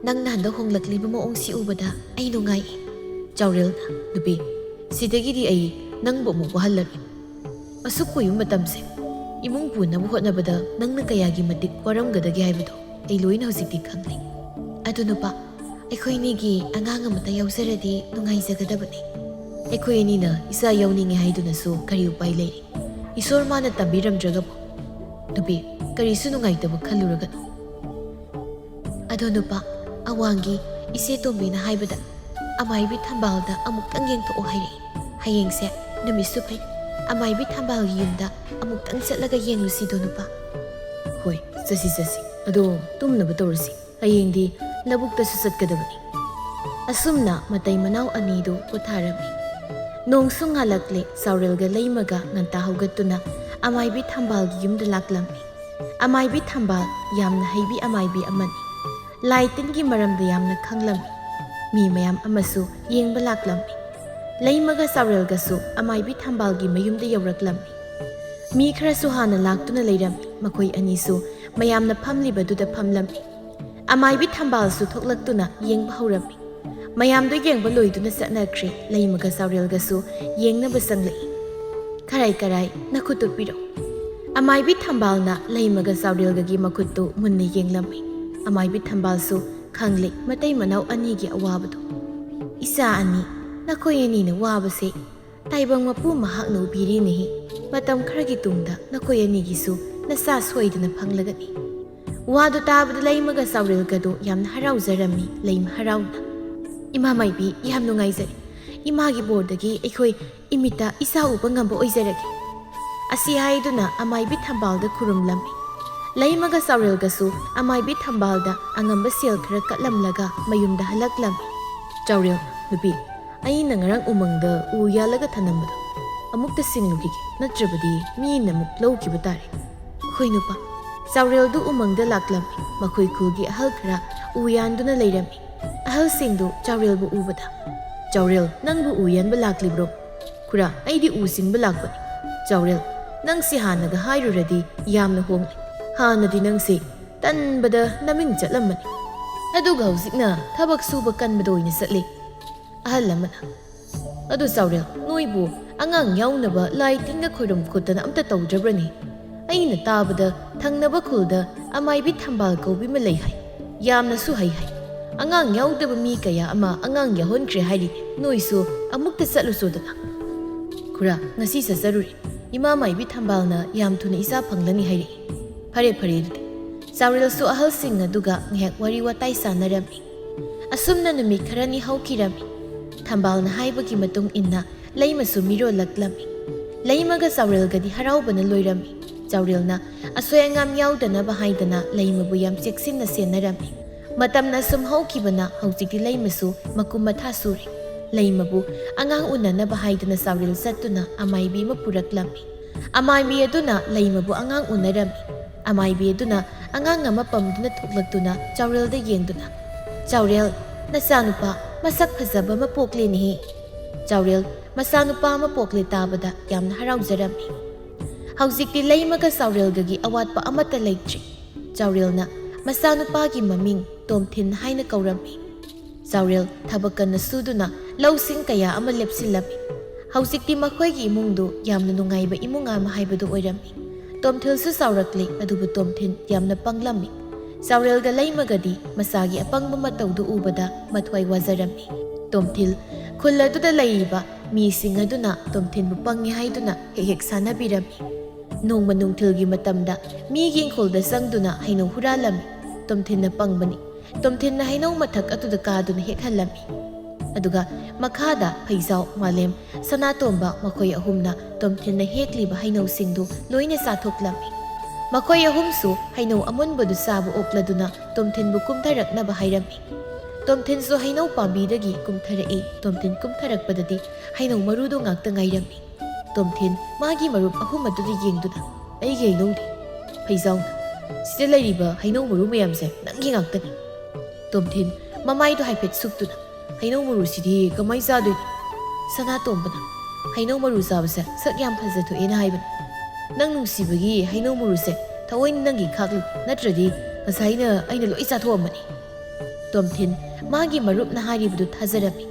ꯅꯪꯅ ꯍꯟꯗꯛ ꯍꯣꯡꯂꯛꯂꯤꯕ ꯃꯑꯣꯡꯁꯤ ꯎꯕꯗ ꯑꯩ ꯅꯨꯡꯉꯥꯏ꯫" ꯆꯥꯎꯔꯦꯜꯅ, "ꯅꯨꯄꯤ, ꯁꯤꯗꯒꯤꯗꯤ ꯑꯩ ꯅꯪꯕꯨ ꯑꯃꯨꯛ ꯋꯥꯍꯜꯂꯔꯣꯏ꯫ ꯑꯁꯨꯛ ꯀꯨꯏꯕ ꯃꯇꯝꯁꯦ ꯏꯃꯨꯡ ꯄꯨꯅꯕ ꯍꯣꯠꯅꯕꯗ ꯅꯪꯅ ꯀꯌꯥꯒꯤ ꯃꯇꯤꯛ ꯋꯥꯔꯝꯒꯗꯒꯦ ꯍꯥꯏꯕꯗꯣ ꯑꯩ ꯂꯣꯏꯅ ꯍꯧꯖꯤꯛꯇꯤ ꯈꯪꯂꯦ꯫ ꯑꯗꯨ ꯅꯨꯄꯥ, ꯑꯩꯈꯣꯏ ꯑꯅꯤꯒꯤ ꯑꯉꯥꯡ ꯑꯃꯇ ꯌꯥꯎꯖꯔꯗꯤ ꯅꯨꯡꯉꯥꯏꯖꯒꯗꯕꯅꯤ꯫ ꯑꯩꯈꯣꯏ ꯑꯅꯤꯅ ꯏꯆꯥ ꯌꯥꯎꯅꯤꯡꯉꯦ ꯍꯥꯏꯗꯨꯅꯁꯨ ꯀꯔꯤ ꯎꯄꯥꯏ ꯂꯩ? ꯏꯁꯣꯔ ꯃꯥꯅ ꯇꯝꯕꯤꯔꯝꯗ꯭ꯔꯒꯕꯨ꯫ ꯅꯨꯄꯤ, ꯀꯔꯤꯁꯨ ꯅꯨꯡꯉꯥꯏꯇꯕ ꯈꯜꯂꯨꯔꯒꯅꯨ꯫ ꯑꯗꯣ ꯅꯨꯄꯥ, ꯑꯋꯥꯡꯒꯤ ꯏꯆꯦ ꯇꯣꯝꯕꯤꯅ ꯍꯥꯏꯕꯗ ꯑꯃꯥꯏꯕꯤ ꯊꯝꯕꯥꯜꯗ ꯑꯃꯨꯛꯇꯪ ꯌꯦꯡꯊꯣꯛꯑꯣ ꯍꯥꯏꯔꯛꯏ꯫ ꯍꯌꯦꯡꯁꯦ ꯅꯨꯃꯤꯠꯁꯨ ꯐꯩ, ꯑꯃꯥꯏꯕꯤ ꯊꯝꯕꯥꯜꯒꯤ ꯌꯨꯝꯗ ꯑꯃꯨꯛꯇꯪ ꯆꯠꯂꯒ ꯌꯦꯡꯂꯨꯁꯤꯗꯣ ꯅꯨꯄꯥ꯫ ꯍꯣꯏ, ꯆꯠꯁꯤ ꯆꯠꯁꯤ꯫ ꯑꯗꯣ ꯇꯨꯝꯅꯕ ꯇꯧꯔꯁꯤ꯫ ꯍꯌꯦꯡꯗꯤ ꯂꯧꯕꯨꯛꯇꯁꯨ ꯆꯠꯀꯗꯕꯅꯤ꯫" ꯑꯁꯨꯝꯅ ꯃꯇꯩ ꯃꯅꯥꯎ ꯑꯅꯤꯗꯨ ꯄꯣꯊꯥꯔꯝꯃꯤ꯫ ꯅꯣꯡꯁꯨ ꯉꯥꯜꯂꯛꯂꯦ꯫ ꯆꯥꯎꯔꯦꯜꯒ ꯂꯩꯃꯒ ꯉꯟꯇꯥ ꯍꯧꯒꯠꯇꯨꯅ ꯑꯃꯥꯏꯕꯤ ꯊꯝꯕꯥꯜꯒꯤ ꯌꯨꯝꯗ ꯂꯥꯛꯂꯝꯃꯤ꯫ ꯑꯃꯥꯏꯕꯤ ꯊꯝꯕꯥꯜ ꯌꯥꯝꯅ ꯍꯩꯕꯤ ꯑꯃꯥꯏꯕꯤ ꯑꯃꯅꯤ꯫ ꯂꯥꯏ ꯇꯤꯟꯒꯤ ꯃꯔꯝꯗ ꯌꯥꯝꯅ ꯈꯪꯂꯝꯃꯤ꯫ ꯃꯤ ꯃꯌꯥꯝ ꯑꯃꯁꯨ ꯌꯦꯡꯕ ꯂꯥꯛꯂꯝꯃꯤ꯫ ꯂꯩꯃꯒ ꯆꯥꯎꯔꯦꯜꯒꯁꯨ ꯑꯃꯥꯏꯕꯤ ꯊꯝꯕꯥꯜꯒꯤ ꯃꯌꯨꯝꯗ ꯌꯧꯔꯛꯂꯝꯃꯤ꯫ ꯃꯤ ꯈꯔꯁꯨ ꯍꯥꯟꯅ ꯂꯥꯛꯇꯨꯅ ꯂꯩꯔꯝꯃꯤ꯫ ꯃꯈꯣꯏ ꯑꯅꯤꯁꯨ ꯃꯌꯥꯝꯅ ꯐꯝꯂꯤꯕꯗꯨꯗ ꯐꯝꯂꯝꯃꯤ꯫ ꯑꯃꯥꯏꯕꯤ ꯊꯝꯕꯥꯜꯁꯨ ꯊꯣꯛꯂꯛꯇꯨꯅ ꯌꯦꯡꯕ ꯍꯧꯔꯝꯃꯤ꯫ ꯃꯌꯥꯝꯗꯨ ꯌꯦꯡꯕ ꯂꯣꯏꯗꯨꯅ ꯆꯠꯅꯈ꯭ꯔꯦ꯫ ꯂꯩꯃꯒ ꯆꯥꯎꯔꯦꯜꯒꯁꯨ ꯌꯦꯡꯅꯕ ꯆꯪꯂꯛꯏ꯫ "ꯈꯔꯥꯏ ꯈꯔꯥꯏ, ꯅꯈꯨꯠꯇꯨ ꯄꯤꯔꯛꯎ꯫" ꯑꯃꯥꯏꯕꯤ ꯊꯝꯕꯥꯜꯅ ꯂꯩꯃꯒ ꯆꯥꯎꯔꯦꯜꯒꯒꯤ ꯃꯈꯨꯠꯇꯨ ꯃꯨꯟꯅ ꯌꯦꯡꯂꯝꯃꯤ꯫ ꯑꯃꯥꯏꯕꯤ ꯊꯝꯕꯥꯜꯁꯨ ꯈꯪꯂꯦ ꯃꯇꯩ ꯃꯅꯥꯎ ꯑꯅꯤꯒꯤ ꯑꯋꯥꯕꯗꯨ꯫ "ꯏꯆꯥ ꯑꯅꯤ, ꯅꯈꯣꯏ ꯑꯅꯤꯅ ꯋꯥꯕꯁꯦ ꯇꯥꯏꯕꯪ ꯃꯄꯨ ꯃꯍꯥꯛꯅ ꯎꯕꯤꯔꯤꯅꯤ꯫ ꯃꯇꯝ ꯈꯔꯒꯤ ꯇꯨꯡꯗ ꯅꯈꯣꯏ ꯑꯅꯤꯒꯤꯁꯨ ꯅꯆꯥ ꯁꯣꯏꯗꯅ ꯐꯪꯂꯒꯅꯤ꯫" ꯋꯥꯗꯨ ꯇꯥꯕꯗ ꯂꯩꯃꯒ ꯆꯥꯎꯔꯦꯜꯒꯗꯨ ꯌꯥꯝꯅ ꯍꯔꯥꯎꯖꯔꯝꯃꯤ꯫ ꯂꯩꯃ ꯍꯔꯥꯎꯅ, "ꯏꯃꯥ ꯃꯥꯏꯕꯤ, ꯌꯥꯝ ꯅꯨꯡꯉꯥꯏꯖꯔꯦ꯫ ꯏꯃꯥꯒꯤ ꯕꯣꯔꯗꯒꯤ ꯑꯩꯈꯣꯏ ꯏꯃꯤꯠꯇ ꯏꯆꯥ ꯎꯕ ꯉꯝꯕ ꯑꯣꯏꯖꯔꯒꯦ꯫" ꯑꯁꯤ ꯍꯥꯏꯗꯨꯅ ꯑꯃꯥꯏꯕꯤ ꯊꯝꯕꯥꯜꯗ ꯈꯨꯔꯨꯝꯂꯝꯃꯤ꯫ ꯂꯩꯃꯒ ꯆꯥꯎꯔꯦꯜꯒꯁꯨ ꯑꯃꯥꯏꯕꯤ ꯊꯝꯕꯥꯜꯗ ꯑꯉꯝꯕ ꯁꯦꯜ ꯈꯔ ꯀꯠꯂꯝꯂꯒ ꯃꯌꯨꯝꯗ ꯍꯜꯂꯛꯂꯝꯃꯤ꯫ ꯆꯥꯎꯔꯦꯜ, "ꯅꯨꯄꯤ, ꯑꯩꯅ ꯉꯔꯥꯡ ꯎꯃꯪꯗ ꯎ ꯌꯥꯜꯂꯒ ꯊꯅꯝꯕꯗꯣ ꯑꯃꯨꯛꯇ ꯁꯤꯡꯂꯨꯈꯤꯒꯦ, ꯅꯠꯇ꯭ꯔꯕꯗꯤ ꯃꯤꯅ ꯑꯃꯨꯛ ꯂꯧꯈꯤꯕ ꯇꯥꯔꯦ꯫" "ꯍꯣꯏ ꯅꯨꯄꯥ꯫" ꯆꯥꯎꯔꯦꯜꯗꯨ ꯎꯃꯪꯗ ꯂꯥꯛꯂꯝꯃꯤ꯫ ꯃꯈꯣꯏ ꯈꯨꯜꯒꯤ ꯑꯍꯜ ꯈꯔ ꯎ ꯌꯥꯟꯗꯨꯅ ꯂꯩꯔꯝꯃꯤ꯫ ꯑꯍꯜꯁꯤꯡꯗꯨ ꯆꯥꯎꯔꯦꯜꯕꯨ ꯎꯕꯗ, "ꯆꯥꯎꯔꯦꯜ, ꯅꯪꯕꯨ ꯎ ꯌꯥꯟꯕ ꯂꯥꯛꯂꯤꯕ꯭ꯔꯣ?" "ꯈꯨꯔꯥ, ꯑꯩꯗꯤ ꯎ ꯁꯤꯡꯕ ꯂꯥꯛꯄꯅꯤ꯫ ꯆꯥꯎꯔꯦꯜ, ꯅꯪꯁꯤ ꯍꯥꯟꯅꯒ ꯍꯥꯏꯔꯨꯔꯗꯤ ꯌꯥꯝꯅ ꯍꯣꯡꯂꯦ꯫ ꯍꯥꯟꯅꯗꯤ ꯅꯪꯁꯤ ꯇꯟꯕꯗ ꯅꯃꯤꯡ ꯆꯠꯂꯝꯕꯅꯤ꯫ ꯑꯗꯨꯒ ꯍꯧꯖꯤꯛꯅ ꯊꯕꯛ ꯁꯨꯕ ꯀꯟꯕꯗ ꯑꯣꯏꯅ ꯆꯠꯂꯤ꯫" ꯑꯍꯜ ꯑꯃꯅ꯫ "ꯑꯗꯨ ꯆꯥꯎꯔꯦꯜ, ꯅꯣꯏꯕꯨ ꯑꯉꯥꯡ ꯌꯥꯎꯅꯕ ꯂꯥꯏ ꯇꯤꯟꯒ ꯈꯣꯏꯔꯨꯝ ꯈꯣꯠꯇꯅ ꯑꯝꯇ ꯇꯧꯗ꯭ꯔꯕ꯭ꯔꯅꯦ? ꯑꯩꯅ ꯇꯥꯕꯗ ꯊꯪꯅꯕ ꯈꯨꯜꯗ ꯑꯃꯥꯏꯕꯤ ꯊꯝꯕꯥꯜ ꯀꯧꯕꯤ ꯑꯃ ꯂꯩ ꯍꯥꯏ꯫ ꯌꯥꯝꯅꯁꯨ ꯍꯩ ꯍꯥꯏ꯫ ꯑꯉꯥꯡ ꯌꯥꯎꯗꯕ ꯃꯤ ꯀꯌꯥ ꯑꯃ ꯑꯉꯥꯡ ꯌꯥꯎꯍꯟꯈ꯭ꯔꯦ ꯍꯥꯏꯔꯤ꯫ ꯅꯣꯏꯁꯨ ꯑꯃꯨꯛꯇ ꯆꯠꯂꯨꯆꯣꯗꯅ꯫" "ꯈꯨꯔꯥ, ꯉꯁꯤ ꯆꯠꯆꯔꯨꯔꯦ꯫ ꯏꯃꯥ ꯃꯥꯏꯕꯤ ꯊꯝꯕꯥꯜꯅ ꯌꯥꯝ ꯊꯨꯅ ꯏꯆꯥ ꯐꯪꯂꯅꯤ ꯍꯥꯏꯔꯛꯏ꯫" "ꯐꯔꯦ, ꯐꯔꯦ ꯑꯗꯨꯗꯤ꯫" ꯆꯥꯎꯔꯦꯜꯁꯨ ꯑꯍꯜꯁꯤꯡ ꯑꯗꯨꯒ ꯉꯥꯏꯍꯥꯛ ꯋꯥꯔꯤ ꯋꯥꯇꯥꯏ ꯁꯥꯟꯅꯔꯝꯃꯤ꯫ ꯑꯁꯨꯝꯅ ꯅꯨꯃꯤꯠ ꯈꯔꯅꯤ ꯍꯧꯈꯤꯔꯝꯃꯤ꯫ ꯊꯝꯕꯥꯜꯅ ꯍꯥꯏꯕꯒꯤ ꯃꯇꯨꯡ ꯏꯟꯅ ꯂꯩꯃꯁꯨ ꯃꯤꯔꯣꯜꯂꯛꯂꯝꯃꯤ꯫ ꯂꯩꯃꯒ ꯆꯥꯎꯔꯦꯜꯒꯗꯤ ꯍꯔꯥꯎꯕꯅ ꯂꯣꯏꯔꯝꯃꯤ꯫ ꯆꯥꯎꯔꯦꯜꯅ ꯑꯁꯣꯏ ꯑꯉꯥꯝ ꯌꯥꯎꯗꯅꯕ ꯍꯥꯏꯗꯅ ꯂꯩꯃꯕꯨ ꯌꯥꯝ ꯆꯦꯛꯁꯤꯟꯅ ꯁꯦꯟꯅꯔꯝꯃꯤ꯫ ꯃꯇꯝꯅ ꯁꯨꯝ ꯍꯧꯈꯤꯕꯅ ꯍꯧꯖꯤꯛꯇꯤ ꯂꯩꯃꯁꯨ ꯃꯀꯨꯝ ꯃꯊꯥ ꯁꯨꯔꯦ꯫ ꯂꯩꯃꯕꯨ ꯑꯉꯥꯡ ꯎꯅꯅꯕ ꯍꯥꯏꯗꯨꯅ ꯆꯥꯎꯔꯦꯜ ꯆꯠꯇꯨꯅ ꯑꯃꯥꯏꯕꯤ ꯑꯃ ꯄꯨꯔꯛꯂꯝꯃꯤ꯫ ꯑꯃꯥꯏꯕꯤ ꯑꯗꯨꯅ ꯂꯩꯃꯕꯨ ꯑꯉꯥꯡ ꯎꯅꯔꯝꯃꯤ꯫ ꯑꯃꯥꯏꯕꯤ ꯑꯗꯨꯅ ꯑꯉꯥꯡ ꯑꯃ ꯄꯝꯗꯨꯅ ꯊꯣꯛꯂꯛꯇꯨꯅ ꯆꯥꯎꯔꯦꯜꯗ ꯌꯦꯡꯗꯨꯅ, "ꯆꯥꯎꯔꯦꯜ, ꯅꯆꯥꯅꯨꯄꯥ ꯃꯁꯛ ꯐꯖꯕ ꯑꯃ ꯄꯣꯛꯂꯦꯅꯦꯍꯦ꯫" ꯆꯥꯎꯔꯦꯜ ꯃꯆꯥꯅꯨꯄꯥ ꯑꯃ ꯄꯣꯛꯂꯦ ꯇꯥꯕꯗ ꯌꯥꯝꯅ ꯍꯔꯥꯎꯖꯔꯝꯃꯤ꯫ ꯍꯧꯖꯤꯛꯇꯤ ꯂꯩꯃꯒ ꯆꯥꯎꯔꯦꯜꯒꯒꯤ ꯑꯋꯥꯠꯄ ꯑꯃꯠꯇ ꯂꯩꯇ꯭ꯔꯦ꯫ ꯆꯥꯎꯔꯦꯜꯅ ꯃꯆꯥꯅꯨꯄꯥꯒꯤ ꯃꯃꯤꯡ ꯇꯣꯝꯊꯤꯟ ꯍꯥꯏꯅ ꯀꯧꯔꯝꯃꯤ꯫ ꯆꯥꯎꯔꯦꯜ ꯊꯕꯛ ꯀꯟꯅ ꯁꯨꯗꯨꯅ ꯂꯧꯁꯤꯡ ꯀꯌꯥ ꯑꯃ ꯂꯦꯞꯁꯤꯜꯂꯝꯃꯤ꯫ ꯍꯧꯖꯤꯛꯇꯤ ꯃꯈꯣꯏꯒꯤ ꯏꯃꯨꯡꯗꯨ ꯌꯥꯝꯅ ꯅꯨꯡꯉꯥꯏꯕ ꯏꯃꯨꯡ ꯑꯃ ꯍꯥꯏꯕꯗꯨ ꯑꯣꯏꯔꯝꯃꯤ꯫ ꯇꯣꯝꯊꯤꯜꯁꯨ ꯆꯥꯎꯔꯛꯂꯦ, ꯑꯗꯨꯕꯨ ꯇꯣꯝꯊꯤꯟ ꯌꯥꯝꯅ ꯄꯪꯂꯝꯃꯤ꯫ ꯆꯥꯎꯔꯦꯜꯒ ꯂꯩꯃꯒꯗꯤ ꯃꯆꯥꯒꯤ ꯑꯄꯪꯕ ꯃꯇꯧꯗꯨ ꯎꯕꯗ ꯃꯊ꯭ꯋꯥꯏ ꯋꯥꯖꯔꯝꯃꯤ꯫ ꯇꯣꯝꯊꯤꯜ ꯈꯨꯜ ꯑꯗꯨꯗ ꯂꯩꯔꯤꯕ ꯃꯤꯁꯤꯡ ꯑꯗꯨꯅ ꯇꯣꯝꯊꯤꯟꯕꯨ ꯄꯪꯉꯤ ꯍꯥꯏꯗꯨꯅ ꯍꯦꯛ ꯍꯦꯛ ꯁꯥꯟꯅꯕꯤꯔꯝꯃꯤ꯫ ꯅꯣꯡꯃ ꯅꯨꯡꯊꯤꯜꯒꯤ ꯃꯇꯝꯗ ꯃꯤꯒꯤ ꯏꯪꯈꯣꯜꯗ ꯆꯪꯗꯨꯅ ꯍꯩꯅꯧ ꯍꯨꯔꯥꯜꯂꯝꯃꯤ꯫ ꯇꯣꯝꯊꯤꯟꯅ ꯄꯪꯕꯅꯤ꯫ ꯇꯣꯝꯊꯤꯟꯅ ꯍꯩꯅꯧ ꯃꯊꯛ ꯑꯗꯨꯗ ꯀꯥꯗꯨꯅ ꯍꯦꯛꯍꯜꯂꯝꯃꯤ꯫ ꯑꯗꯨꯒ ꯃꯈꯥꯗ ꯐꯩꯖꯥꯎ, ꯃꯥꯂꯦꯝ, ꯁꯅꯥꯇꯣꯝꯕ ꯃꯈꯣꯏ ꯑꯍꯨꯝꯅ ꯇꯣꯝꯊꯤꯟꯅ ꯍꯦꯛꯂꯤꯕ ꯍꯩꯅꯧꯁꯤꯡꯗꯨ ꯂꯣꯏꯅ ꯆꯥꯊꯣꯛꯂꯝꯃꯤ꯫ ꯃꯈꯣꯏ ꯑꯍꯨꯝꯁꯨ ꯍꯩꯅꯧ ꯑꯃꯨꯟꯕꯗꯨ ꯆꯥꯕ ꯑꯣꯛꯂꯗꯨꯅ ꯇꯣꯝꯊꯤꯟꯕꯨ ꯀꯨꯝꯊꯔꯛꯅꯕ ꯍꯥꯏꯔꯝꯃꯤ꯫ ꯇꯣꯝꯊꯤꯟꯁꯨ ꯍꯩꯅꯧ ꯄꯥꯝꯕꯤꯗꯒꯤ ꯀꯨꯝꯊꯔꯛꯏ꯫ ꯇꯣꯝꯊꯤꯟ ꯀꯨꯝꯊꯔꯛꯄꯗꯗꯤ ꯍꯩꯅꯧ ꯃꯔꯨꯗꯨ ꯉꯥꯛꯇ ꯉꯥꯏꯔꯝꯃꯤ꯫ ꯇꯣꯝꯊꯤꯟ ꯃꯥꯒꯤ ꯃꯔꯨꯞ ꯑꯍꯨꯝ ꯑꯗꯨꯗ ꯌꯦꯡꯗꯨꯅ, "ꯑꯩꯒꯤ ꯍꯩꯅꯧꯗꯤ?" ꯐꯩꯖꯥꯎꯅ, "ꯁꯤꯗ ꯂꯩꯔꯤꯕ ꯍꯩꯅꯧ ꯃꯔꯨ ꯃꯌꯥꯝꯁꯦ ꯅꯪꯒꯤ ꯉꯥꯛꯇꯅꯤ꯫" ꯇꯣꯝꯊꯤꯟ ꯃꯃꯥꯏꯗꯣ ꯍꯥꯏꯐꯦꯠ ꯁꯨꯞꯇꯨꯅ, "ꯍꯩꯅꯧ ꯃꯔꯨꯁꯤꯗꯤ ꯀꯃꯥꯏ ꯆꯥꯗꯣꯏꯅꯣ?" ꯁꯅꯥꯇꯣꯝꯕꯅ, "ꯍꯩꯅꯧ ꯃꯔꯨ ꯆꯥꯕꯁꯦ ꯁꯛ ꯌꯥꯝ ꯐꯖꯊꯣꯛꯑꯦꯅ ꯍꯥꯏꯕꯅꯤ꯫ ꯅꯪ ꯅꯨꯡꯁꯤꯕꯒꯤ ꯍꯩꯅꯧ ꯃꯔꯨꯁꯦ ꯊꯑꯣꯏꯅ ꯅꯪꯒꯤ ꯈꯥꯛꯂꯤ, ꯅꯠꯇ꯭ꯔꯗꯤ ꯉꯁꯥꯏꯅ ꯑꯩꯅ ꯂꯣꯏ ꯆꯥꯊꯣꯛꯑꯝꯃꯅꯤ꯫" ꯇꯣꯝꯊꯤꯟ ꯃꯥꯒꯤ ꯃꯔꯨꯞꯅ ꯍꯥꯏꯔꯤꯕꯗꯨ ꯊꯥꯖꯔꯝꯃꯤ꯫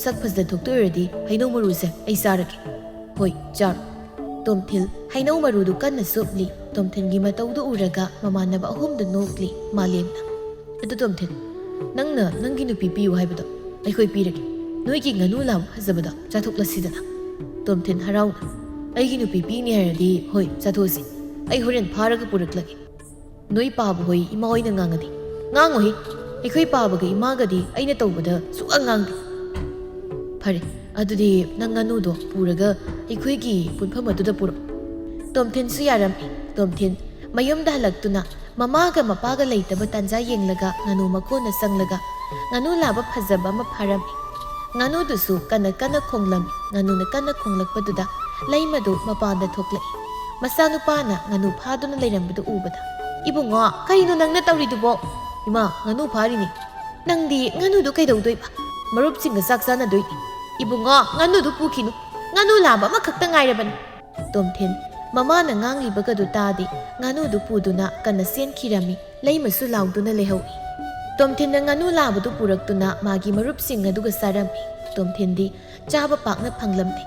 "ꯁꯛ ꯐꯖꯊꯣꯛꯇꯣꯏ ꯑꯣꯏꯔꯗꯤ ꯍꯩꯅꯧ ꯃꯔꯨꯁꯦ ꯑꯩ ꯆꯥꯔꯒꯦ꯫" "ꯍꯣꯏ, ꯆꯥꯔꯣ꯫" ꯇꯣꯝꯊꯤꯟ ꯍꯩꯅꯧ ꯃꯔꯨꯗꯨ ꯀꯟꯅ ꯆꯨꯞꯂꯤ꯫ ꯇꯣꯝꯊꯤꯟꯒꯤ ꯃꯇꯧꯗꯨ ꯎꯔꯒ ꯃꯃꯥꯟꯅꯕ ꯑꯍꯨꯝꯗꯨ ꯅꯣꯛꯂꯤ꯫ ꯃꯥꯂꯦꯝꯅ, "ꯑꯗꯨ ꯇꯣꯝꯊꯤꯟ, ꯅꯪꯅ ꯅꯪꯒꯤ ꯅꯨꯄꯤ ꯄꯤꯌꯨ ꯍꯥꯏꯕꯗꯣ ꯑꯩꯈꯣꯏ ꯄꯤꯔꯒꯦ꯫ ꯅꯣꯏꯒꯤ ꯉꯥꯅꯨ ꯂꯥꯕ ꯐꯖꯕꯗꯣ ꯆꯥꯊꯣꯛꯂꯁꯤꯗꯅ꯫" ꯇꯣꯝꯊꯤꯟ ꯍꯔꯥꯎꯅ, "ꯑꯩꯒꯤ ꯅꯨꯄꯤ ꯄꯤꯅꯤ ꯍꯥꯏꯔꯗꯤ ꯍꯣꯏ, ꯆꯥꯊꯣꯛꯑꯁꯤ꯫ ꯑꯩ ꯍꯣꯔꯦꯟ ꯐꯥꯔꯒ ꯄꯨꯔꯛꯂꯒꯦ꯫ ꯅꯣꯏ ꯄꯥꯕ ꯍꯣꯏ ꯏꯃꯥ ꯍꯣꯏꯅ ꯉꯥꯡꯉꯗꯤ?" "ꯉꯥꯡꯉꯣꯏꯍꯦ, ꯑꯩꯈꯣꯏ ꯄꯥꯕꯒ ꯏꯃꯥꯒꯗꯤ ꯑꯩꯅ ꯇꯧꯕꯗ ꯁꯨꯛꯉꯥꯡ ꯉꯥꯡꯗꯦ꯫" "ꯐꯔꯦ, ꯑꯗꯨꯗꯤ ꯅꯪ ꯉꯥꯅꯨꯗꯣ ꯄꯨꯔꯒ ꯑꯩꯈꯣꯏꯒꯤ ꯄꯨꯟꯐꯝ ꯑꯗꯨꯗ ꯄꯨꯔꯛꯑꯣ꯫" ꯇꯣꯝꯊꯤꯟꯁꯨ ꯌꯥꯔꯝꯃꯤ꯫ ꯇꯣꯝꯊꯤꯟ ꯃꯌꯨꯝꯗ ꯍꯜꯂꯛꯇꯨꯅ ꯃꯃꯥꯒ ꯃꯄꯥꯒ ꯂꯩꯇꯕ ꯇꯥꯟꯖꯥ ꯌꯦꯡꯂꯒ ꯉꯥꯅꯨ ꯃꯀꯣꯟꯗ ꯆꯪꯂꯒ ꯉꯥꯅꯨ ꯂꯥꯕ ꯐꯖꯕ ꯑꯃ ꯐꯥꯔꯝꯃꯤ꯫ ꯉꯥꯅꯨꯗꯨꯁꯨ ꯀꯟꯅ ꯀꯟꯅ ꯈꯣꯡꯂꯝꯃꯤ꯫ ꯉꯥꯅꯨꯅ ꯀꯟꯅ ꯈꯣꯡꯂꯛꯄꯗꯨꯗ ꯂꯩꯃꯗꯨ ꯃꯄꯥꯟꯗ ꯊꯣꯛꯂꯛꯏ꯫ ꯃꯆꯥꯅꯨꯄꯥꯅ ꯉꯥꯅꯨ ꯐꯥꯗꯨꯅ ꯂꯩꯔꯝꯕꯗꯨ ꯎꯕꯗ, "ꯏꯕꯨꯡꯉꯣ, ꯀꯔꯤꯅꯣ ꯅꯪꯅ ꯇꯧꯔꯤꯗꯨꯕꯣ?" "ꯏꯃꯥ, ꯉꯥꯅꯨ ꯐꯥꯔꯤꯅꯤ꯫" "ꯅꯪꯗꯤ ꯉꯥꯅꯨꯗꯨ ꯀꯩꯗꯧꯗꯣꯏꯕ?" "ꯃꯔꯨꯞꯁꯤꯡꯒ ꯆꯥꯛ ꯆꯥꯅꯗꯣꯏꯅꯤ꯫" "ꯏꯕꯨꯡꯉꯣ, ꯉꯥꯅꯨꯗꯨ ꯄꯨꯈꯤꯅꯨ꯫ ꯉꯥꯅꯨ ꯂꯥꯕ ꯑꯃꯈꯛꯇ ꯉꯥꯏꯔꯕꯅꯤ꯫" ꯇꯣꯝꯊꯤꯟ ꯃꯃꯥꯅ ꯉꯥꯡꯂꯤꯕꯒꯗꯨ ꯇꯥꯗꯦ꯫ ꯉꯥꯅꯨꯗꯨ ꯄꯨꯗꯨꯅ ꯀꯟꯅ ꯆꯦꯟꯈꯤꯔꯝꯃꯤ꯫ ꯂꯩꯃꯁꯨ ꯂꯥꯎꯗꯨꯅ ꯂꯩꯍꯧꯏ꯫ ꯇꯣꯝꯊꯤꯟꯅ ꯉꯥꯅꯨ ꯂꯥꯕꯗꯨ ꯄꯨꯔꯛꯇꯨꯅ ꯃꯥꯒꯤ ꯃꯔꯨꯞꯁꯤꯡ ꯑꯗꯨꯒ ꯆꯥꯔꯝꯃꯤ꯫ ꯇꯣꯝꯊꯤꯟꯗꯤ ꯆꯥꯕ ꯄꯥꯛꯅ ꯐꯪꯂꯝꯗꯦ꯫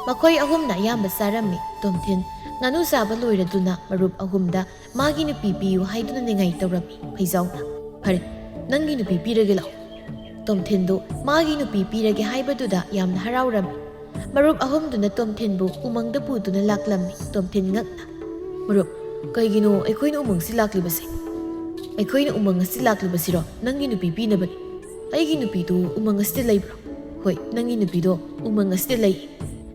ꯃꯈꯣꯏ ꯑꯍꯨꯝꯅ ꯑꯌꯥꯝꯕ ꯆꯥꯔꯝꯃꯤ꯫ ꯇꯣꯝꯊꯤꯟ ꯉꯥꯅꯨ ꯆꯥꯕ ꯂꯣꯏꯔꯗꯨꯅ ꯃꯔꯨꯞ ꯑꯍꯨꯝꯗ ꯃꯥꯒꯤ ꯅꯨꯄꯤ ꯄꯤꯌꯨ ꯍꯥꯏꯗꯨꯅ ꯅꯤꯡꯉꯥꯏ ꯇꯧꯔꯝꯃꯤ꯫ ꯐꯩꯖꯥꯎꯅ, "ꯐꯔꯦ, ꯅꯪꯒꯤ ꯅꯨꯄꯤ ꯄꯤꯔꯒꯦ ꯂꯥꯛꯑꯣ꯫" ꯇꯣꯝꯊꯤꯟꯗꯨ ꯃꯥꯒꯤ ꯅꯨꯄꯤ ꯄꯤꯔꯒꯦ ꯍꯥꯏꯕꯗꯨꯗ ꯌꯥꯝꯅ ꯍꯔꯥꯎꯔꯝꯃꯤ꯫ ꯃꯔꯨꯞ ꯑꯍꯨꯝꯗꯨꯅ ꯇꯣꯝꯊꯤꯟꯕꯨ ꯎꯃꯪꯗ ꯄꯨꯗꯨꯅ ꯂꯥꯛꯂꯝꯃꯤ꯫ ꯇꯣꯝꯊꯤꯟ ꯉꯛꯅ, "ꯃꯔꯨꯞ, ꯀꯩꯒꯤꯅꯣ ꯑꯩꯈꯣꯏꯅ ꯎꯃꯪꯁꯤ ꯂꯥꯛꯂꯤꯕꯁꯦ? ꯑꯩꯈꯣꯏꯅ ꯎꯃꯪ ꯑꯁꯤ ꯂꯥꯛꯂꯤꯕꯁꯤꯔꯣ ꯅꯪꯒꯤ ꯅꯨꯄꯤ ꯄꯤꯅꯕꯅꯤ?" "ꯑꯩꯒꯤ ꯅꯨꯄꯤꯗꯨ ꯎꯃꯪ ꯑꯁꯤꯗ ꯂꯩꯕ꯭ꯔꯣ?" "ꯍꯣꯏ, ꯅꯪꯒꯤ ꯅꯨꯄꯤꯗꯣ ꯎꯃꯪ ꯑꯁꯤꯗ ꯂꯩ꯫"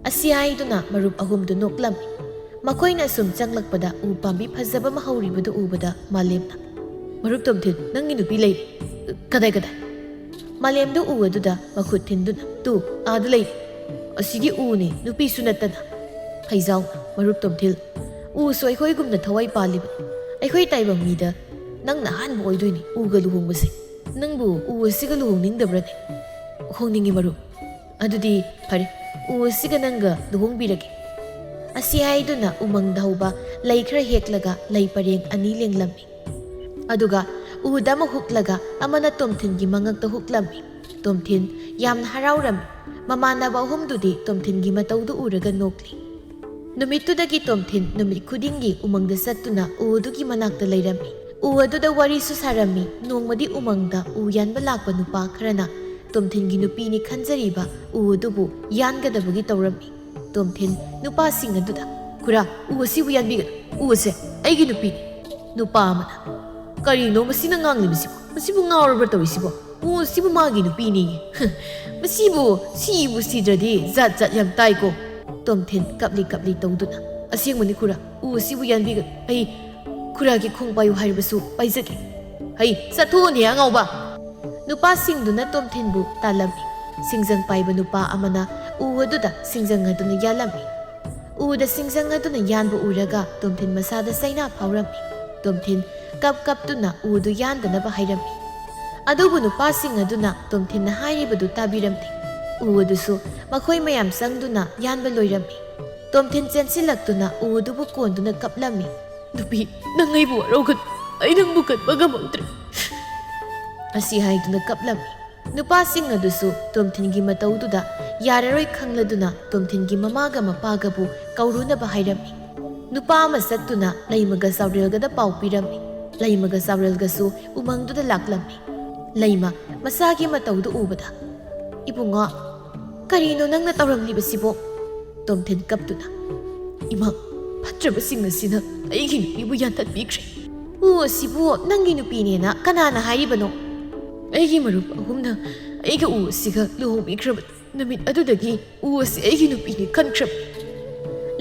ꯑꯁꯤ ꯍꯥꯏꯗꯨꯅ ꯃꯔꯨꯞ ꯑꯍꯨꯝꯗꯨ ꯅꯣꯛꯂꯝꯃꯤ꯫ ꯃꯈꯣꯏꯅ ꯑꯁꯨꯝ ꯆꯪꯂꯛꯄꯗ ꯎ ꯄꯥꯝꯕꯤ ꯐꯖꯕ ꯑꯃ ꯍꯧꯔꯤꯕꯗꯨ ꯎꯕꯗ ꯃꯥꯂꯦꯝꯅ, "ꯃꯔꯨꯞ ꯇꯣꯝꯊꯤꯟ, ꯅꯪꯒꯤ ꯅꯨꯄꯤ ꯂꯩꯔꯦ꯫" "ꯀꯗꯥꯏ, ꯀꯗꯥꯏ?" ꯃꯥꯂꯦꯝꯗꯨ ꯎ ꯑꯗꯨꯗ ꯃꯈꯨꯠ ꯊꯤꯟꯗꯨꯅ, "ꯇꯨ, ꯑꯥꯗ ꯂꯩꯔꯦ꯫ ꯑꯁꯤꯗꯤ ꯎꯅꯤ, ꯅꯨꯄꯤꯁꯨ ꯅꯠꯇꯅ꯫" ꯐꯩꯖꯥꯎꯅ, "ꯃꯔꯨꯞ ꯇꯣꯝꯊꯤꯟ, ꯎꯁꯨ ꯑꯩꯈꯣꯏꯒꯨꯝꯅ ꯊꯋꯥꯏ ꯄꯥꯜꯂꯤꯕꯅꯤ꯫ ꯑꯩꯈꯣꯏ ꯇꯥꯏꯕꯪ ꯃꯤꯗ ꯅꯪꯅ ꯑꯍꯥꯟꯕ ꯑꯣꯏꯗꯣꯏꯅꯤ ꯎꯒ ꯂꯨꯍꯣꯡꯕꯁꯦ꯫" "ꯅꯪꯕꯨ ꯎ ꯑꯁꯤꯒ ꯂꯨꯍꯣꯡꯅꯤꯡꯗꯕ꯭ꯔꯅꯦ?" "ꯍꯣꯡꯅꯤꯡꯉꯤ ꯃꯔꯨꯞ꯫" "ꯑꯗꯨꯗꯤ ꯐꯔꯦ, ꯎ ꯑꯁꯤꯒ ꯅꯪꯒ ꯂꯨꯍꯣꯡꯕꯤꯔꯒꯦ꯫" ꯑꯁꯤ ꯍꯥꯏꯗꯨꯅ ꯎꯃꯪꯗ ꯍꯧꯕ ꯂꯩ ꯈꯔ ꯍꯦꯛꯂꯒ ꯂꯩ ꯄꯔꯦꯡ ꯑꯅꯤ ꯂꯦꯡꯂꯝꯃꯤ꯫ ꯑꯗꯨꯒ ꯎꯗ ꯑꯃ ꯍꯨꯛꯂꯒ ꯑꯃꯅ ꯇꯣꯝꯊꯤꯟꯒꯤ ꯃꯉꯛꯇ ꯍꯨꯛꯂꯝꯃꯤ꯫ ꯇꯣꯝꯊꯤꯟ ꯌꯥꯝꯅ ꯍꯔꯥꯎꯔꯝꯃꯤ꯫ ꯃꯃꯥꯟꯅꯕ ꯑꯍꯨꯝꯗꯨꯗꯤ ꯇꯣꯝꯊꯤꯟꯒꯤ ꯃꯇꯧꯗꯨ ꯎꯔꯒ ꯅꯣꯛꯂꯤ꯫ ꯅꯨꯃꯤꯠꯇꯨꯗꯒꯤ ꯇꯣꯝꯊꯤꯟ ꯅꯨꯃꯤꯠ ꯈꯨꯗꯤꯡꯒꯤ ꯎꯃꯪꯗ ꯆꯠꯇꯨꯅ ꯎ ꯑꯗꯨꯒꯤ ꯃꯅꯥꯛꯇ ꯂꯩꯔꯝꯃꯤ꯫ ꯎ ꯑꯗꯨꯗ ꯋꯥꯔꯤꯁꯨ ꯁꯥꯔꯝꯃꯤ꯫ ꯅꯣꯡꯃꯗꯤ ꯎꯃꯪꯗ ꯎ ꯌꯥꯟꯕ ꯂꯥꯛꯄ ꯅꯨꯄꯥ ꯈꯔꯅ ꯇꯣꯝꯊꯤꯟꯒꯤ ꯅꯨꯄꯤꯅꯤ ꯈꯟꯖꯔꯤꯕ ꯎ ꯑꯗꯨꯕꯨ ꯌꯥꯟꯒꯗꯕꯒꯤ ꯇꯧꯔꯝꯃꯤ꯫ ꯇꯣꯝꯊꯤꯟ ꯅꯨꯄꯥꯁꯤꯡ ꯑꯗꯨꯗ, "ꯈꯨꯔꯥ, ꯎ ꯑꯁꯤꯕꯨ ꯌꯥꯟꯕꯤꯒꯅꯨ꯫ ꯎ ꯑꯁꯦ ꯑꯩꯒꯤ ꯅꯨꯄꯤꯅꯤ꯫" ꯅꯨꯄꯥ ꯑꯃꯅ, "ꯀꯔꯤꯅꯣ ꯃꯁꯤꯅ ꯉꯥꯡꯂꯤꯕꯁꯤꯕꯣ? ꯃꯁꯤꯕꯨ ꯉꯥꯎꯔꯕ꯭ꯔꯥ ꯇꯧꯔꯤꯁꯤꯕꯣ? ꯎ ꯑꯁꯤꯕꯨ ꯃꯥꯒꯤ ꯅꯨꯄꯤꯅꯤ꯫ ꯃꯁꯤꯕꯨ ꯁꯤꯕꯨ ꯁꯤꯗ꯭ꯔꯗꯤ ꯖꯥꯠ ꯖꯥꯠ ꯌꯥꯝ ꯇꯥꯏꯀꯣ꯫" ꯇꯣꯝꯊꯤꯟ ꯀꯞꯂꯤ ꯀꯞꯂꯤ ꯇꯧꯗꯨꯅ, "ꯑꯁꯦꯡꯕꯅꯤ ꯈꯨꯔꯥ, ꯎ ꯑꯁꯤꯕꯨ ꯌꯥꯟꯕꯤꯒꯅꯨ꯫ ꯑꯩ ꯈꯨꯔꯥꯒꯤ ꯈꯣꯡ ꯄꯥꯏꯌꯨ ꯍꯥꯏꯔꯕꯁꯨ ꯄꯥꯏꯖꯒꯦ꯫" "ꯍꯩ, ꯆꯠꯊꯣꯛꯑꯣꯅꯦ ꯑꯉꯥꯎꯕ!" ꯅꯨꯄꯥꯁꯤꯡꯗꯨꯅ ꯇꯣꯝꯊꯤꯟꯕꯨ ꯇꯥꯜꯂꯝꯃꯤ꯫ ꯁꯤꯡꯖꯪ ꯄꯥꯏꯕ ꯅꯨꯄꯥ ꯑꯃꯅ ꯎ ꯑꯗꯨꯗ ꯁꯤꯡꯖꯪ ꯑꯗꯨꯅ ꯌꯥꯜꯂꯝꯃꯤ꯫ ꯎꯗ ꯁꯤꯡꯖꯪ ꯑꯗꯨꯅ ꯌꯥꯟꯕ ꯎꯔꯒ ꯇꯣꯝꯊꯤꯟ ꯃꯁꯥꯗ ꯆꯩꯅꯥ ꯐꯥꯎꯔꯝꯃꯤ꯫ ꯇꯣꯝꯊꯤꯟ ꯀꯞ ꯀꯞꯇꯨꯅ ꯎꯗꯨ ꯌꯥꯟꯗꯅꯕ ꯍꯥꯏꯔꯝꯃꯤ꯫ ꯑꯗꯨꯕꯨ ꯅꯨꯄꯥꯁꯤꯡ ꯑꯗꯨꯅ ꯇꯣꯝꯊꯤꯟꯅ ꯍꯥꯏꯔꯤꯕꯗꯨ ꯇꯥꯕꯤꯔꯝꯗꯦ꯫ ꯎ ꯑꯗꯨꯁꯨ ꯃꯈꯣꯏ ꯃꯌꯥꯝ ꯆꯪꯗꯨꯅ ꯌꯥꯟꯕ ꯂꯣꯏꯔꯝꯃꯤ꯫ ꯇꯣꯝꯊꯤꯟ ꯆꯦꯟꯁꯤꯜꯂꯛꯇꯨꯅ ꯎ ꯑꯗꯨꯕꯨ ꯀꯣꯟꯗꯨꯅ ꯀꯞꯂꯝꯃꯤ꯫ "ꯅꯨꯄꯤ, ꯅꯪ ꯑꯩꯕꯨ ꯋꯥꯔꯧꯒꯅꯨ꯫ ꯑꯩ ꯅꯪꯕꯨ ꯀꯟꯕ ꯉꯝꯍꯧꯗ꯭ꯔꯦ꯫" ꯑꯁꯤ ꯍꯥꯏꯗꯨꯅ ꯀꯞꯂꯝꯃꯤ꯫ ꯅꯨꯄꯥꯁꯤꯡ ꯑꯗꯨꯁꯨ ꯇꯣꯝꯊꯤꯟꯒꯤ ꯃꯇꯧꯗꯨꯗ ꯌꯥꯔꯔꯣꯏ ꯈꯪꯂꯗꯨꯅ ꯇꯣꯝꯊꯤꯟꯒꯤ ꯃꯃꯥꯒ ꯃꯄꯥꯒꯕꯨ ꯀꯧꯔꯨꯅꯕ ꯍꯥꯏꯔꯝꯃꯤ꯫ ꯅꯨꯄꯥ ꯑꯃ ꯆꯠꯇꯨꯅ ꯂꯩꯃꯒ ꯆꯥꯎꯔꯦꯜꯒꯗ ꯄꯥꯎ ꯄꯤꯔꯝꯃꯤ꯫ ꯂꯩꯃꯒ ꯆꯥꯎꯔꯦꯜꯒꯁꯨ ꯎꯃꯪꯗꯨꯗ ꯂꯥꯛꯂꯝꯃꯤ꯫ ꯂꯩꯃ ꯃꯆꯥꯒꯤ ꯃꯇꯧꯗꯨ ꯎꯕꯗ, "ꯏꯕꯨꯡꯉꯣ, ꯀꯔꯤꯅꯣ ꯅꯪꯅ ꯇꯧꯔꯝꯂꯤꯕꯁꯤꯕꯣ?" ꯇꯣꯝꯊꯤꯟ ꯀꯞꯇꯨꯅ, "ꯏꯃꯥ, ꯐꯠꯇ꯭ꯔꯕꯁꯤꯡ ꯑꯁꯤꯅ ꯑꯩꯒꯤ ꯅꯨꯄꯤꯕꯨ ꯌꯥꯟꯊꯠꯄꯤꯈ꯭ꯔꯦ꯫" "ꯎ ꯑꯁꯤꯕꯨ ꯅꯪꯒꯤ ꯅꯨꯄꯤꯅꯦꯅ ꯀꯅꯥꯅ ꯍꯥꯏꯔꯤꯕꯅꯣ?" "ꯑꯩꯒꯤ ꯃꯔꯨꯞ ꯑꯍꯨꯝꯅ ꯑꯩꯒ ꯎ ꯑꯁꯤꯒ ꯂꯨꯍꯣꯡꯕꯤꯈ꯭ꯔꯕꯅꯤ꯫ ꯅꯨꯃꯤꯠ ꯑꯗꯨꯗꯒꯤ ꯎ ꯑꯁꯤ ꯑꯩꯒꯤ ꯅꯨꯄꯤꯅꯤ ꯈꯟꯈ꯭ꯔꯕꯅꯤ꯫"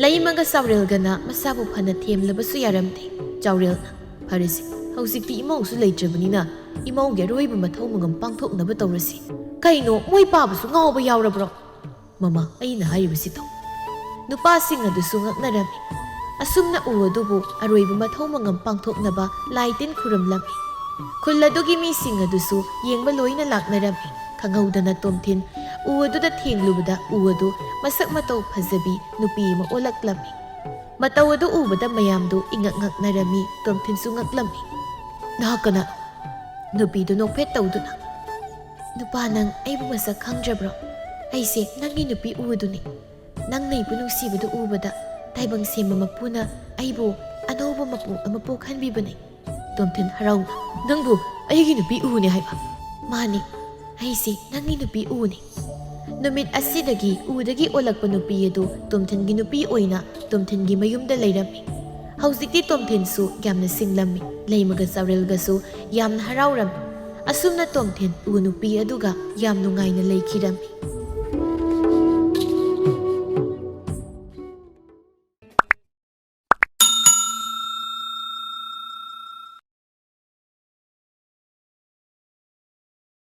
ꯂꯩꯃꯒ ꯆꯥꯎꯔꯦꯜꯒꯅ ꯃꯁꯥꯕꯨ ꯐꯅ ꯊꯦꯝꯂꯕꯁꯨ ꯌꯥꯔꯝꯗꯦ꯫ ꯆꯥꯎꯔꯦꯜꯅ, "ꯐꯔꯦꯁꯦ, ꯍꯧꯖꯤꯛꯇꯤ ꯏꯃꯧꯁꯨ ꯂꯩꯇ꯭ꯔꯕꯅꯤꯅ ꯏꯃꯧꯒꯤ ꯑꯔꯣꯏꯕ ꯃꯊꯧ ꯃꯉꯝ ꯄꯥꯡꯊꯣꯛꯅꯕ ꯇꯧꯔꯁꯤ꯫ ꯀꯩꯅꯣ, ꯃꯣꯏ ꯄꯥꯕꯁꯨ ꯉꯥꯎꯕ ꯌꯥꯎꯔꯕ꯭ꯔꯣ?" "ꯃꯃꯥ, ꯑꯩꯅ ꯍꯥꯏꯔꯤꯕꯁꯤ ꯇꯧ꯫" ꯅꯨꯄꯥꯁꯤꯡ ꯑꯗꯨꯁꯨ ꯉꯛꯅꯔꯝꯃꯤ꯫ ꯑꯁꯨꯝꯅ ꯎ ꯑꯗꯨꯕꯨ ꯑꯔꯣꯏꯕ ꯃꯊꯧ ꯃꯉꯝ ꯄꯥꯡꯊꯣꯛꯅꯕ ꯂꯥꯏ ꯇꯤꯟ ꯈꯨꯔꯨꯝꯂꯝꯃꯤ꯫ ꯈꯨꯜ ꯑꯗꯨꯒꯤ ꯃꯤꯁꯤꯡ ꯑꯗꯨꯁꯨ ꯌꯦꯡꯕ ꯂꯣꯏꯅ ꯂꯥꯛꯅꯔꯝꯃꯤ꯫ ꯈꯪꯍꯧꯗꯅ ꯇꯣꯝꯊꯤꯟ ꯎ ꯑꯗꯨꯗ ꯊꯦꯡꯂꯨꯕꯗ ꯎ ꯑꯗꯨ ꯃꯁꯛ ꯃꯇꯧ ꯐꯖꯕꯤ ꯅꯨꯄꯤ ꯑꯃ ꯑꯣꯜꯂꯛꯂꯝꯃꯤ꯫ ꯃꯇꯧ ꯑꯗꯨ ꯎꯕꯗ ꯃꯌꯥꯝꯗꯨ ꯏꯉꯛ ꯉꯛꯅꯔꯝꯃꯤ꯫ ꯇꯣꯝꯊꯤꯟꯁꯨ ꯉꯛꯂꯝꯃꯤ꯫ "ꯅꯍꯥꯛ ꯀꯅꯥꯅꯣ?" ꯅꯨꯄꯤꯗꯨ ꯅꯣꯛꯐꯦꯠ ꯇꯧꯗꯨꯅ, "ꯅꯨꯄꯥ, ꯅꯪ ꯑꯩꯕꯨ ꯃꯁꯛ ꯈꯪꯗ꯭ꯔꯕ꯭ꯔꯣ? ꯑꯩꯁꯦ ꯅꯪꯒꯤ ꯅꯨꯄꯤ ꯎ ꯑꯗꯨꯅꯤ꯫ ꯅꯪꯅ ꯑꯩꯕꯨ ꯅꯨꯡꯁꯤꯕꯗꯨ ꯎꯕꯗ ꯇꯥꯏꯕꯪ ꯁꯦꯝꯕ ꯃꯄꯨꯅ ꯑꯩꯕꯨ ꯑꯅꯧꯕ ꯃꯄꯣꯛ ꯑꯃ ꯄꯣꯛꯍꯟꯕꯤꯕꯅꯤ꯫" ꯇꯣꯝꯊꯤꯟ ꯍꯔꯥꯎꯅ, "ꯅꯪꯕꯨ ꯑꯩꯒꯤ ꯅꯨꯄꯤ ꯎꯅꯦ ꯍꯥꯏꯕ?" "ꯃꯥꯅꯤ, ꯑꯩꯁꯦ ꯅꯪꯒꯤ ꯅꯨꯄꯤ ꯎꯅꯤ꯫" ꯅꯨꯃꯤꯠ ꯑꯁꯤꯗꯒꯤ ꯎꯗꯒꯤ ꯑꯣꯜꯂꯛꯄ ꯅꯨꯄꯤ ꯑꯗꯨ ꯇꯣꯝꯊꯤꯟꯒꯤ ꯅꯨꯄꯤ ꯑꯣꯏꯅ ꯇꯣꯝꯊꯤꯟꯒꯤ ꯃꯌꯨꯝꯗ ꯂꯩꯔꯝꯃꯤ꯫ ꯍꯧꯖꯤꯛꯇꯤ ꯇꯣꯝꯊꯤꯟꯁꯨ ꯌꯥꯝꯅ ꯁꯤꯡꯂꯝꯃꯤ꯫ ꯂꯩꯃꯒ ꯆꯥꯎꯔꯦꯜꯒꯁꯨ ꯌꯥꯝꯅ ꯍꯔꯥꯎꯔꯝꯃꯤ꯫ ꯑꯁꯨꯝꯅ ꯇꯣꯝꯊꯤꯟ ꯎ ꯅꯨꯄꯤ ꯑꯗꯨꯒ ꯌꯥꯝ ꯅꯨꯡꯉꯥꯏꯅ ꯂꯩꯈꯤꯔꯝꯃꯤ꯫